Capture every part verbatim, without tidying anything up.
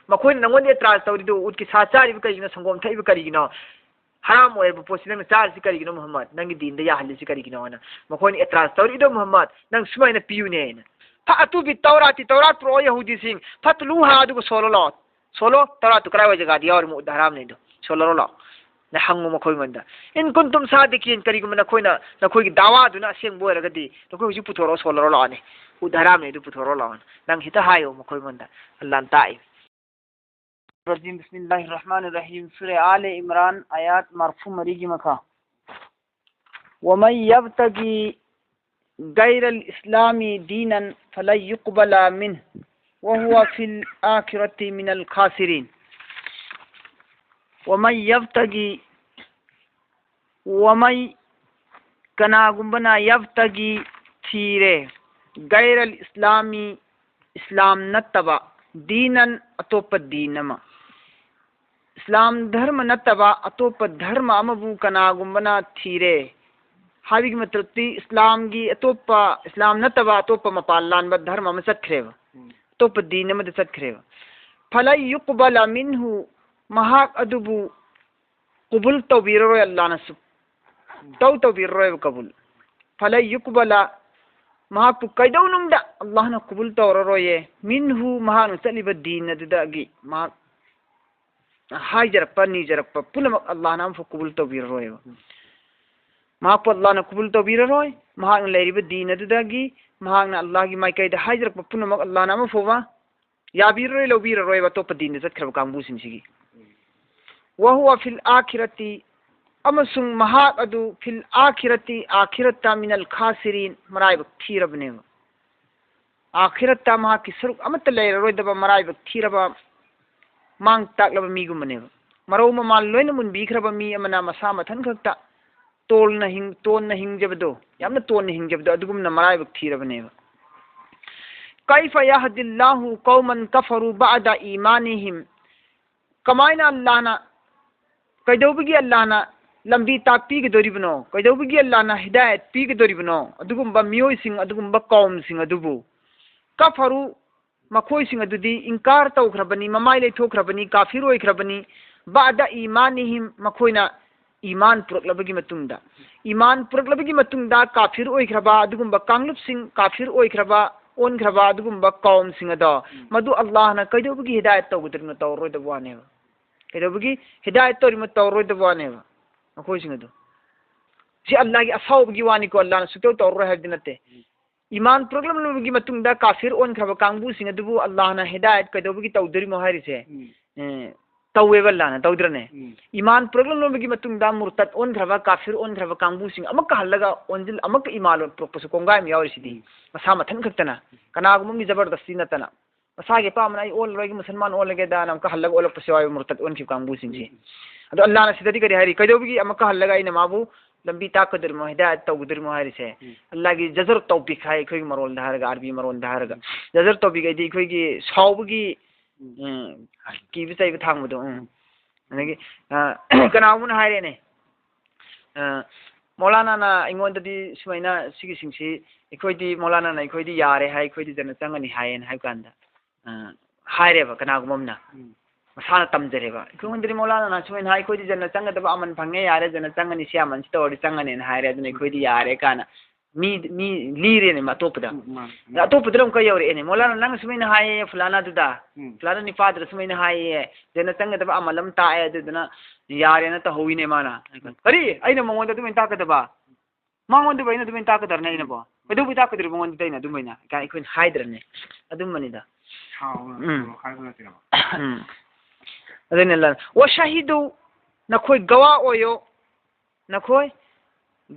ꯃꯈꯣꯏꯅ ꯅꯪꯉꯣꯟꯗ ꯑꯦꯇ꯭ꯔꯥꯁ ꯇꯧꯔꯤꯗꯨ, ꯎꯠꯀꯤ ꯁꯥ ꯆꯥꯔꯤꯕ ꯀꯩꯒꯤꯅꯣ, ꯁꯪꯒꯣꯝ ꯊꯛꯏꯕ ꯀꯔꯤꯒꯤꯅꯣ, ꯍꯔꯥꯝ ꯑꯣꯏꯔꯕ ꯄꯣꯠꯁꯤ ꯅꯪꯅ ꯆꯥꯔꯤꯁꯤ ꯀꯔꯤꯒꯤꯅꯣ ꯃꯨꯍꯝꯃꯗ? ꯅꯪꯒꯤ ꯗꯤꯟꯗ ꯌꯥꯍꯜꯂꯤꯁꯤ ꯀꯔꯤꯒꯤꯅꯣ ꯍꯥꯏꯅ ꯃꯈꯣꯏꯅ ꯑꯦꯇ꯭ꯔꯥꯁ ꯇꯧꯔꯤꯗꯣ ꯃꯨꯍꯝꯃꯗ, ꯅꯪ ꯁꯨꯃꯥꯏꯅ ꯄꯤꯌꯨꯅꯦ ꯍꯥꯏꯅ꯫ ꯐ ꯑꯇꯨꯕꯤ ꯇꯧꯔꯥꯇꯤ ꯇꯧꯔꯥ ꯄꯨꯔꯛꯑꯣ ꯌꯍꯨꯗꯤꯁꯤꯡ, ꯐꯠꯇꯂꯨꯍꯥ ꯑꯗꯨꯒ ꯁꯣꯜꯂꯣ ꯂꯥꯛꯑꯣ꯫ ꯁꯣꯜꯂꯣ, ꯇꯧꯔꯥꯇꯨ ꯀꯗꯥꯏꯋꯥꯏ ꯖꯒꯥꯗ ꯌꯥꯎꯔꯤꯃꯣ? ꯎꯠ ꯍꯔꯥꯝꯅꯦꯗꯣ ꯁꯣꯜꯂꯔꯣ ꯂꯥꯛꯑꯣ꯫ ꯅ ꯍꯪꯉꯨ ꯃꯈꯣꯏꯉꯣꯟꯗ꯫ ꯏꯟ ꯀꯨꯟꯇꯨꯝ ꯁꯥꯗꯤꯀꯤꯟ, ꯀꯔꯤꯒꯨꯝꯕ ꯅꯈꯣꯏꯅ, ꯅꯈꯣꯏꯒꯤ ꯗꯥꯋꯥꯗꯨꯅ ꯑꯁꯦꯡꯕ ꯑꯣꯏꯔꯒꯗꯤ ꯅꯈꯣꯏ ꯍꯧꯖꯤꯛ ꯄꯨꯊꯣꯔꯛꯑꯣ, ꯁꯣꯜꯂꯔꯣ ꯂꯥꯛꯑꯣꯅꯦ꯫ ꯎꯠ ꯍꯔꯥꯝꯅꯦ ꯑꯗꯨ ꯄꯨꯊꯣꯔꯛꯑꯣ ꯂꯥꯛꯑꯣꯅꯦ꯫ ꯅꯪ ꯍꯦꯛꯇ ꯍꯥꯏꯌꯣ ꯃꯈꯣꯏꯉꯣꯟꯗ꯫ ꯑꯜꯂꯥꯍꯅ ꯇꯥꯛꯏ꯫ ꯔꯖꯤꯝ, ꯕꯤꯁꯃꯤꯜꯂꯥꯍꯤꯔ ꯔꯍꯃꯥꯅꯤꯔ ꯔꯍꯤꯝ꯫ ꯁꯨꯔꯦ ꯑꯥꯂꯦ ꯏꯝꯔꯥꯟ, ꯑꯌꯥꯠ ꯃꯔꯐꯨ ꯃꯔꯤꯒꯤ ꯃꯈꯥ꯫ ومن يبتغ غير الإسلام دينا فلن يقبل منه وهو في الآخرة من الخاسرين. ومن يبتغ، ومن، ꯀꯅꯥꯒꯨꯝꯕꯅ يبتغ ꯊꯤꯔꯦ، غير الإسلام ꯏꯁꯂꯥꯝ ꯅꯠꯇꯕ, دينا ꯑꯇꯣꯞꯄ ꯗꯤꯟ ꯑꯃ, ꯏꯁꯂꯥꯝ ꯙꯔꯃ ꯅꯠꯇꯕ ꯑꯇꯣꯞꯄ ꯙꯔꯃ ꯑꯃꯕꯨ ꯀꯅꯥꯒꯨꯝꯕꯅ ꯊꯤꯔꯦ ꯍꯥꯏꯕꯒꯤ ꯃꯇꯝꯗꯤ ꯏꯁꯂꯥꯝꯒꯤ ꯑꯇꯣꯞꯄ, ꯏꯁꯂꯥꯝ ꯅꯠꯇꯕ ꯑꯇꯣꯞꯄ ꯃꯄꯥꯟ ꯂꯥꯟꯕ ꯙꯔꯃ ꯑꯃ ꯆꯠꯈ꯭ꯔꯦꯕ, ꯎꯝ꯫ ꯑꯇꯣꯞꯄ ꯗꯤꯟ ꯑꯃꯗ ꯆꯠꯈ꯭ꯔꯦꯕ꯫ فلن يقبل منه, ꯃꯍꯥꯛ ꯑꯗꯨꯕꯨ ꯀꯨꯕꯨꯜ ꯇꯧꯕꯤꯔꯔꯣꯏ ꯑꯜꯂꯥꯍꯅꯁꯨ꯫ ꯇꯧ ꯇꯧꯕꯤꯔꯔꯣꯏꯕ ꯀꯕꯨꯜ꯫ فلن يقبل, ꯃꯍꯥꯛꯄꯨ ꯀꯩꯗꯧꯅꯨꯡꯗ ꯑꯜꯂꯥꯍꯅ ꯀꯨꯕꯨꯜ ꯇꯧꯔꯔꯣꯏꯌꯦ꯫ منه, ꯃꯍꯥꯛꯅ ꯆꯠꯂꯤꯕ ꯗꯤꯟ ꯑꯗꯨꯗꯒꯤ ꯃꯍꯥꯛ ꯍꯥꯏꯖꯔꯛꯄ, ꯅꯤꯖꯔꯛꯄ ꯄꯨꯝꯅꯃꯛ ꯑꯜꯂꯥꯍꯅ ꯑꯃꯐꯥꯎ ꯀꯨꯕꯨꯜ ꯇꯧꯕꯤꯔꯔꯣꯏꯕ꯫ ꯃꯍꯥꯛꯄꯨ ꯑꯜꯂꯥꯍꯅ ꯀꯨꯕꯨꯜ ꯇꯧꯕꯤꯔꯔꯣꯏ꯫ ꯃꯍꯥꯛꯅ ꯂꯩꯔꯤꯕ ꯗꯤꯟ ꯑꯗꯨꯗꯒꯤ, ꯃꯍꯥꯛꯅ ꯑꯜꯂꯥꯍꯒꯤ ꯃꯥꯏꯀꯩꯗ ꯍꯥꯏꯖꯔꯛꯄ ꯄꯨꯝꯅꯃꯛ ꯑꯜꯂꯥꯍꯅ ꯑꯃꯐꯥꯎꯕ ꯌꯥꯕꯤꯔꯔꯣꯏ, ꯂꯧꯕꯤꯔꯔꯣꯏꯕ ꯑꯇꯣꯞꯄ ꯗꯤꯟꯗ ꯆꯠꯈ꯭ꯔꯕ ꯀꯥꯡꯕꯨꯁꯤꯡꯁꯤꯒꯤ꯫ وهو في الآخرة, ꯑꯃꯁꯨꯡ ꯃꯍꯥꯛ ꯑꯗꯨ في الآخرة, ꯑꯥꯈꯤꯔꯠꯇ, من الخاسرين, ꯃꯔꯥꯏꯕꯛ ꯊꯤꯔꯕꯅꯦꯕ꯫ ꯑꯥꯈꯤꯔꯠꯇ ꯃꯍꯥꯛꯀꯤ ꯁꯔꯨꯛ ꯑꯃꯠꯇ ꯂꯩꯔꯔꯣꯏꯗꯕ ꯃꯔꯥꯏꯕꯛ ꯊꯤꯔꯕ, ꯃꯥꯡ ꯇꯥꯛꯂꯕ ꯃꯤꯒꯨꯝꯕꯅꯦꯕ꯫ ꯃꯔꯧ ꯃꯃꯥꯜ ꯂꯣꯏꯅ ꯃꯨꯟꯕꯤꯈ꯭ꯔꯕ ꯃꯤ ꯑꯃꯅ ꯃꯁꯥ ꯃꯊꯟ ꯈꯛꯇ ꯇꯣꯜꯅ ꯍꯤꯡ-, ꯇꯣꯟꯅ ꯍꯤꯡꯖꯕꯗꯣ, ꯌꯥꯝꯅ ꯇꯣꯟꯅ ꯍꯤꯡꯖꯕꯗꯣ, ꯑꯗꯨꯒꯨꯝꯅ ꯃꯔꯥꯏꯕꯛ ꯊꯤꯔꯕꯅꯦꯕ꯫ كيف يهدي الله قوما كفروا بعد إيمانهم. ꯀꯃꯥꯏꯅ ꯑꯜꯂꯥꯍꯅ, ꯀꯩꯗꯧꯕꯒꯤ ꯑꯜꯂꯥꯍꯅ ꯂꯝꯕꯤ ꯇꯥꯛꯄꯤꯒꯗꯧꯔꯤꯕꯅꯣ? ꯀꯩꯗꯧꯕꯒꯤ ꯑꯜꯂꯥꯍꯅ ꯍꯤꯗꯥꯌꯠ ꯄꯤꯒꯗꯧꯔꯤꯕꯅꯣ? ꯑꯗꯨꯒꯨꯝꯕ ꯃꯤꯑꯣꯏꯁꯤꯡ, ꯑꯗꯨꯒꯨꯝꯕ ꯀꯧꯝꯁꯤꯡ ꯑꯗꯨꯕꯨ, كفروا, ꯃꯈꯣꯏꯁꯤꯡ ꯑꯗꯨꯗꯤ ꯏꯟꯀꯥꯔ ꯇꯧꯈ꯭ꯔꯕꯅꯤ, ꯃꯃꯥꯏ ꯂꯩꯊꯣꯛꯈ꯭ꯔꯕꯅꯤ, ꯀꯥꯐꯤꯔ ꯑꯣꯏꯈ꯭ꯔꯕꯅꯤ꯫ ꯕꯥꯗ ꯏꯃꯥꯅꯤꯍꯤꯝ, ꯃꯈꯣꯏꯅ ꯏꯃꯥꯟ ꯄꯨꯔꯛꯂꯕꯒꯤ ꯃꯇꯨꯡꯗ, ꯏꯃꯥꯟ ꯄꯨꯔꯛꯂꯕꯒꯤ ꯃꯇꯨꯡꯗ ꯀꯥꯐꯤꯔ ꯑꯣꯏꯈ꯭ꯔꯕ ꯑꯗꯨꯒꯨꯝꯕ ꯀꯥꯡꯂꯨꯞꯁꯤꯡ, ꯀꯥꯐꯤꯔ ꯑꯣꯏꯈ꯭ꯔꯕ, ꯑꯣꯟꯈ꯭ꯔꯕ ꯑꯗꯨꯒꯨꯝꯕ ꯀꯧꯝꯁꯤꯡ ꯑꯗꯣ, ꯎꯝ꯫ ꯃꯗꯨ ꯑꯜꯂꯥꯍꯅ ꯀꯩꯗꯧꯕꯒꯤ ꯍꯤꯗꯥꯌꯠ ꯇꯧꯒꯗꯧꯔꯤꯅꯣ? ꯇꯧꯔꯔꯣꯏꯗꯕ ꯋꯥꯅꯦꯕ꯫ ꯀꯩꯗꯧꯕꯒꯤ ꯍꯤꯗꯥꯌꯠ ꯇꯧꯔꯤꯅꯣ? ꯇꯧꯔꯔꯣꯏꯗꯕ ꯋꯥꯅꯦꯕ ꯃꯈꯣꯏꯁꯤꯡ ꯑꯗꯣ꯫ ꯁꯤ ꯑꯜꯂꯥꯍꯒꯤ ꯑꯁꯥꯎꯕꯒꯤ ꯋꯥꯅꯤꯀꯣ, ꯑꯜꯂꯥꯍꯅ ꯁꯨꯛꯇꯧ ꯇꯧꯔꯔꯣꯏ ꯍꯥꯏꯕꯗꯤ ꯅꯠꯇꯦ꯫ ꯎꯝ꯫ ꯏꯃꯥꯟ ꯄꯨꯔꯛꯂꯕꯒꯤ ꯃꯇꯨꯡꯗ ꯀꯥꯐꯤꯔ ꯑꯣꯟꯈ꯭ꯔꯕ ꯀꯥꯡꯕꯨꯁꯤꯡ ꯑꯗꯨꯕꯨ ꯑꯜꯂꯥꯍꯅ ꯍꯤꯗꯥꯌꯠ ꯀꯩꯗꯧꯕꯒꯤ ꯇꯧꯗꯣꯔꯤꯃꯣ ꯍꯥꯏꯔꯤꯁꯦ? ꯎꯝ꯫ ꯑꯦ, ꯇꯧꯋꯦꯕ ꯑꯜꯂꯥꯍꯅ, ꯇꯧꯗ꯭ꯔꯅꯦ? ꯎꯝ꯫ ꯏꯃꯥꯟ ꯄꯨꯔꯛꯂꯕꯒꯤ ꯃꯇꯨꯡꯗ ꯃꯨꯔꯇꯠ ꯑꯣꯟꯈ꯭ꯔꯕ, ꯀꯥꯐꯤꯔ ꯑꯣꯟꯈ꯭ꯔꯕ ꯀꯥꯡꯕꯨꯁꯤꯡ ꯑꯃꯨꯛꯀ ꯍꯜꯂꯒ ꯑꯣꯟꯖꯤꯜ-, ꯑꯃꯨꯛꯀ ꯏꯃꯥꯟ ꯄꯨꯔꯛꯄꯁꯨ ꯀꯣꯡꯒꯥꯏ ꯑꯃ ꯌꯥꯎꯔꯤꯁꯤꯗꯤ꯫ ꯎꯝ꯫ ꯃꯁꯥ ꯃꯊꯟ ꯈꯛꯇꯅ, ꯀꯅꯥꯒꯨꯝꯕ ꯑꯃꯒꯤ ꯖꯕꯔꯗꯁꯇꯤ ꯅꯠꯇꯅ꯫ ꯃꯁꯥꯒꯤ ꯑꯄꯥꯝꯕꯅ "ꯑꯩ ꯑꯣꯜꯂꯔꯣꯏꯒꯦ, ꯃꯨꯁꯜꯃꯥꯟ ꯑꯣꯜꯂꯒꯦꯗꯅ" ꯑꯃꯨꯛꯀ ꯍꯜꯂꯒ ꯑꯣꯜꯂꯛꯄꯁꯨ ꯌꯥꯎꯋꯦ, ꯃꯨꯔꯇꯠ ꯑꯣꯟꯈꯤꯕ ꯀꯥꯡꯕꯨꯁꯤꯡꯁꯤ꯫ ꯎꯝ꯫ ꯑꯗꯣ ꯑꯜꯂꯥꯍꯅ ꯁꯤꯗꯗꯤ ꯀꯔꯤ ꯍꯥꯏꯔꯤ? ꯀꯩꯗꯧꯕꯒꯤ ꯑꯃꯨꯛꯀ ꯍꯜꯂꯒ ꯑꯩꯅ ꯃꯥꯕꯨ ꯂꯝꯕꯤ ꯇꯥꯛꯀꯗꯧꯔꯤꯃꯣ, ꯍꯤꯗꯥꯌꯠ ꯇꯧꯒꯗꯧꯔꯤꯃꯣ ꯍꯥꯏꯔꯤꯁꯦ? ꯎꯝ꯫ ꯑꯜꯂꯥꯍꯒꯤ ꯖꯖꯔ ꯇꯧꯕꯤꯛ ꯍꯥꯏ ꯑꯩꯈꯣꯏꯒꯤ ꯃꯔꯣꯟꯗ ꯍꯥꯏꯔꯒ, ꯑꯔꯕꯤ ꯃꯔꯣꯟꯗ ꯍꯥꯏꯔꯒ꯫ ꯎꯝ꯫ ꯖꯖꯔ ꯇꯧꯕꯤꯛ ꯍꯥꯏꯗꯤ ꯑꯩꯈꯣꯏꯒꯤ ꯁꯥꯎꯕꯒꯤ, ꯎꯝ꯫ ꯎꯝ, ꯀꯤꯕ ꯆꯩꯕ ꯊꯥꯡꯕꯗꯣ, ꯎꯝ꯫ ꯑꯗꯒꯤ, ꯑ, ꯀꯅꯥꯒꯨꯝꯕꯅ ꯍꯥꯏꯔꯦꯅꯦ, ꯑ, ꯃꯧꯂꯥꯅꯥꯅ ꯑꯩꯉꯣꯟꯗꯗꯤ ꯁꯨꯃꯥꯏꯅ ꯁꯤꯒꯤꯁꯤꯡꯁꯤ, ꯑꯩꯈꯣꯏꯗꯤ, ꯃꯧꯂꯥꯅꯥꯅ "ꯑꯩꯈꯣꯏꯗꯤ ꯌꯥꯔꯦ ꯍꯥꯏ, ꯑꯩꯈꯣꯏꯗꯤ ꯖꯟꯅ ꯆꯪꯒꯅꯤ" ꯍꯥꯏꯌꯦꯅ ꯍꯥꯏꯕ ꯀꯥꯟꯗ, ꯑ, ꯍꯥꯏꯔꯦꯕ ꯀꯅꯥꯒꯨꯝꯕ ꯑꯃꯅ꯫ ꯎꯝ꯫ ꯃꯁꯥꯅ ꯇꯝꯖꯔꯦꯕ꯫ "ꯑꯩꯈꯣꯏꯉꯣꯟꯗꯗꯤ ꯃꯧꯂꯥꯅꯥꯅ ꯁꯨꯃꯥꯏꯅ ꯍꯥꯏ, ꯑꯩꯈꯣꯏꯗꯤ ꯖꯟꯅ ꯆꯪꯒꯗꯕ ꯑꯃꯟ ꯐꯪꯉꯦ, ꯌꯥꯔꯦ, ꯖꯟꯅ ꯆꯪꯒꯅꯤ, ꯁꯤ ꯑꯃꯟꯁꯤ ꯇꯧꯔꯗꯤ ꯆꯪꯒꯅꯤꯅ ꯍꯥꯏꯔꯦ, ꯑꯗꯨꯅ ꯑꯩꯈꯣꯏꯗꯤ ꯌꯥꯔꯦ" ꯀꯥꯏꯅ ꯃꯤ, ꯃꯤ ꯂꯤꯔꯦꯅꯦ ꯑꯇꯣꯞꯄꯗ꯫ ꯎꯝ, ꯃꯥꯅꯤ꯫ ꯑꯗ ꯑꯇꯣꯞꯄꯗꯨꯅ ꯑꯃꯨꯛꯀ ꯌꯧꯔꯛꯑꯦꯅꯦ, "ꯃꯧꯂꯥꯅꯥ, ꯅꯪ ꯁꯨꯃꯥꯏꯅ ꯍꯥꯏꯌꯦ ꯐꯨꯂꯥꯅꯥꯗꯨꯗ, ꯎꯝ꯫ ꯐꯨꯂꯥꯅꯥ ꯅꯤꯄꯥꯗꯨꯗ ꯁꯨꯃꯥꯏꯅ ꯍꯥꯏꯌꯦ, ꯖꯟꯅ ꯆꯪꯒꯗꯕ ꯑꯃꯜ ꯑꯃ ꯇꯥꯛꯑꯦ, ꯑꯗꯨꯗꯨꯅ ꯌꯥꯔꯦꯅ ꯇꯧꯍꯧꯋꯤꯅꯦ ꯃꯥꯅ"꯫ ꯎꯝ꯫ "ꯀꯔꯤ? ꯑꯩꯅ ꯃꯉꯣꯟꯗ ꯑꯗꯨꯃꯥꯏꯅ ꯇꯥꯛꯀꯗꯕ? ꯃꯉꯣꯟꯗꯕꯨ ꯑꯩꯅ ꯑꯗꯨꯃꯥꯏꯅ ꯇꯥꯛꯀꯗꯕꯅꯦ ꯑꯩꯅꯕꯣ? ꯀꯩꯗꯧꯕꯩ ꯇꯥꯛꯀꯗꯧꯔꯤꯕ ꯃꯉꯣꯟꯗꯗꯤ ꯑꯩꯅ ꯑꯗꯨꯃꯥꯏꯅ?" ꯀꯥꯏ ꯑꯩꯈꯣꯏꯅ ꯍꯥꯏꯗ꯭ꯔꯅꯦ? ꯑꯗꯨꯝꯕꯅꯤꯗ꯫ ꯁꯥꯎꯔꯒ ꯎꯝ꯫ ꯍꯥꯏꯕ ꯅꯠꯇꯦꯕ꯫ ꯎꯝ꯫ ꯑꯗꯨꯅ ꯂ-, "ꯋꯥꯁꯥꯍꯤꯗꯨ", ꯅꯈꯣꯏ ꯒꯋꯥ ꯑꯣꯏꯌꯣ, ꯅꯈꯣꯏ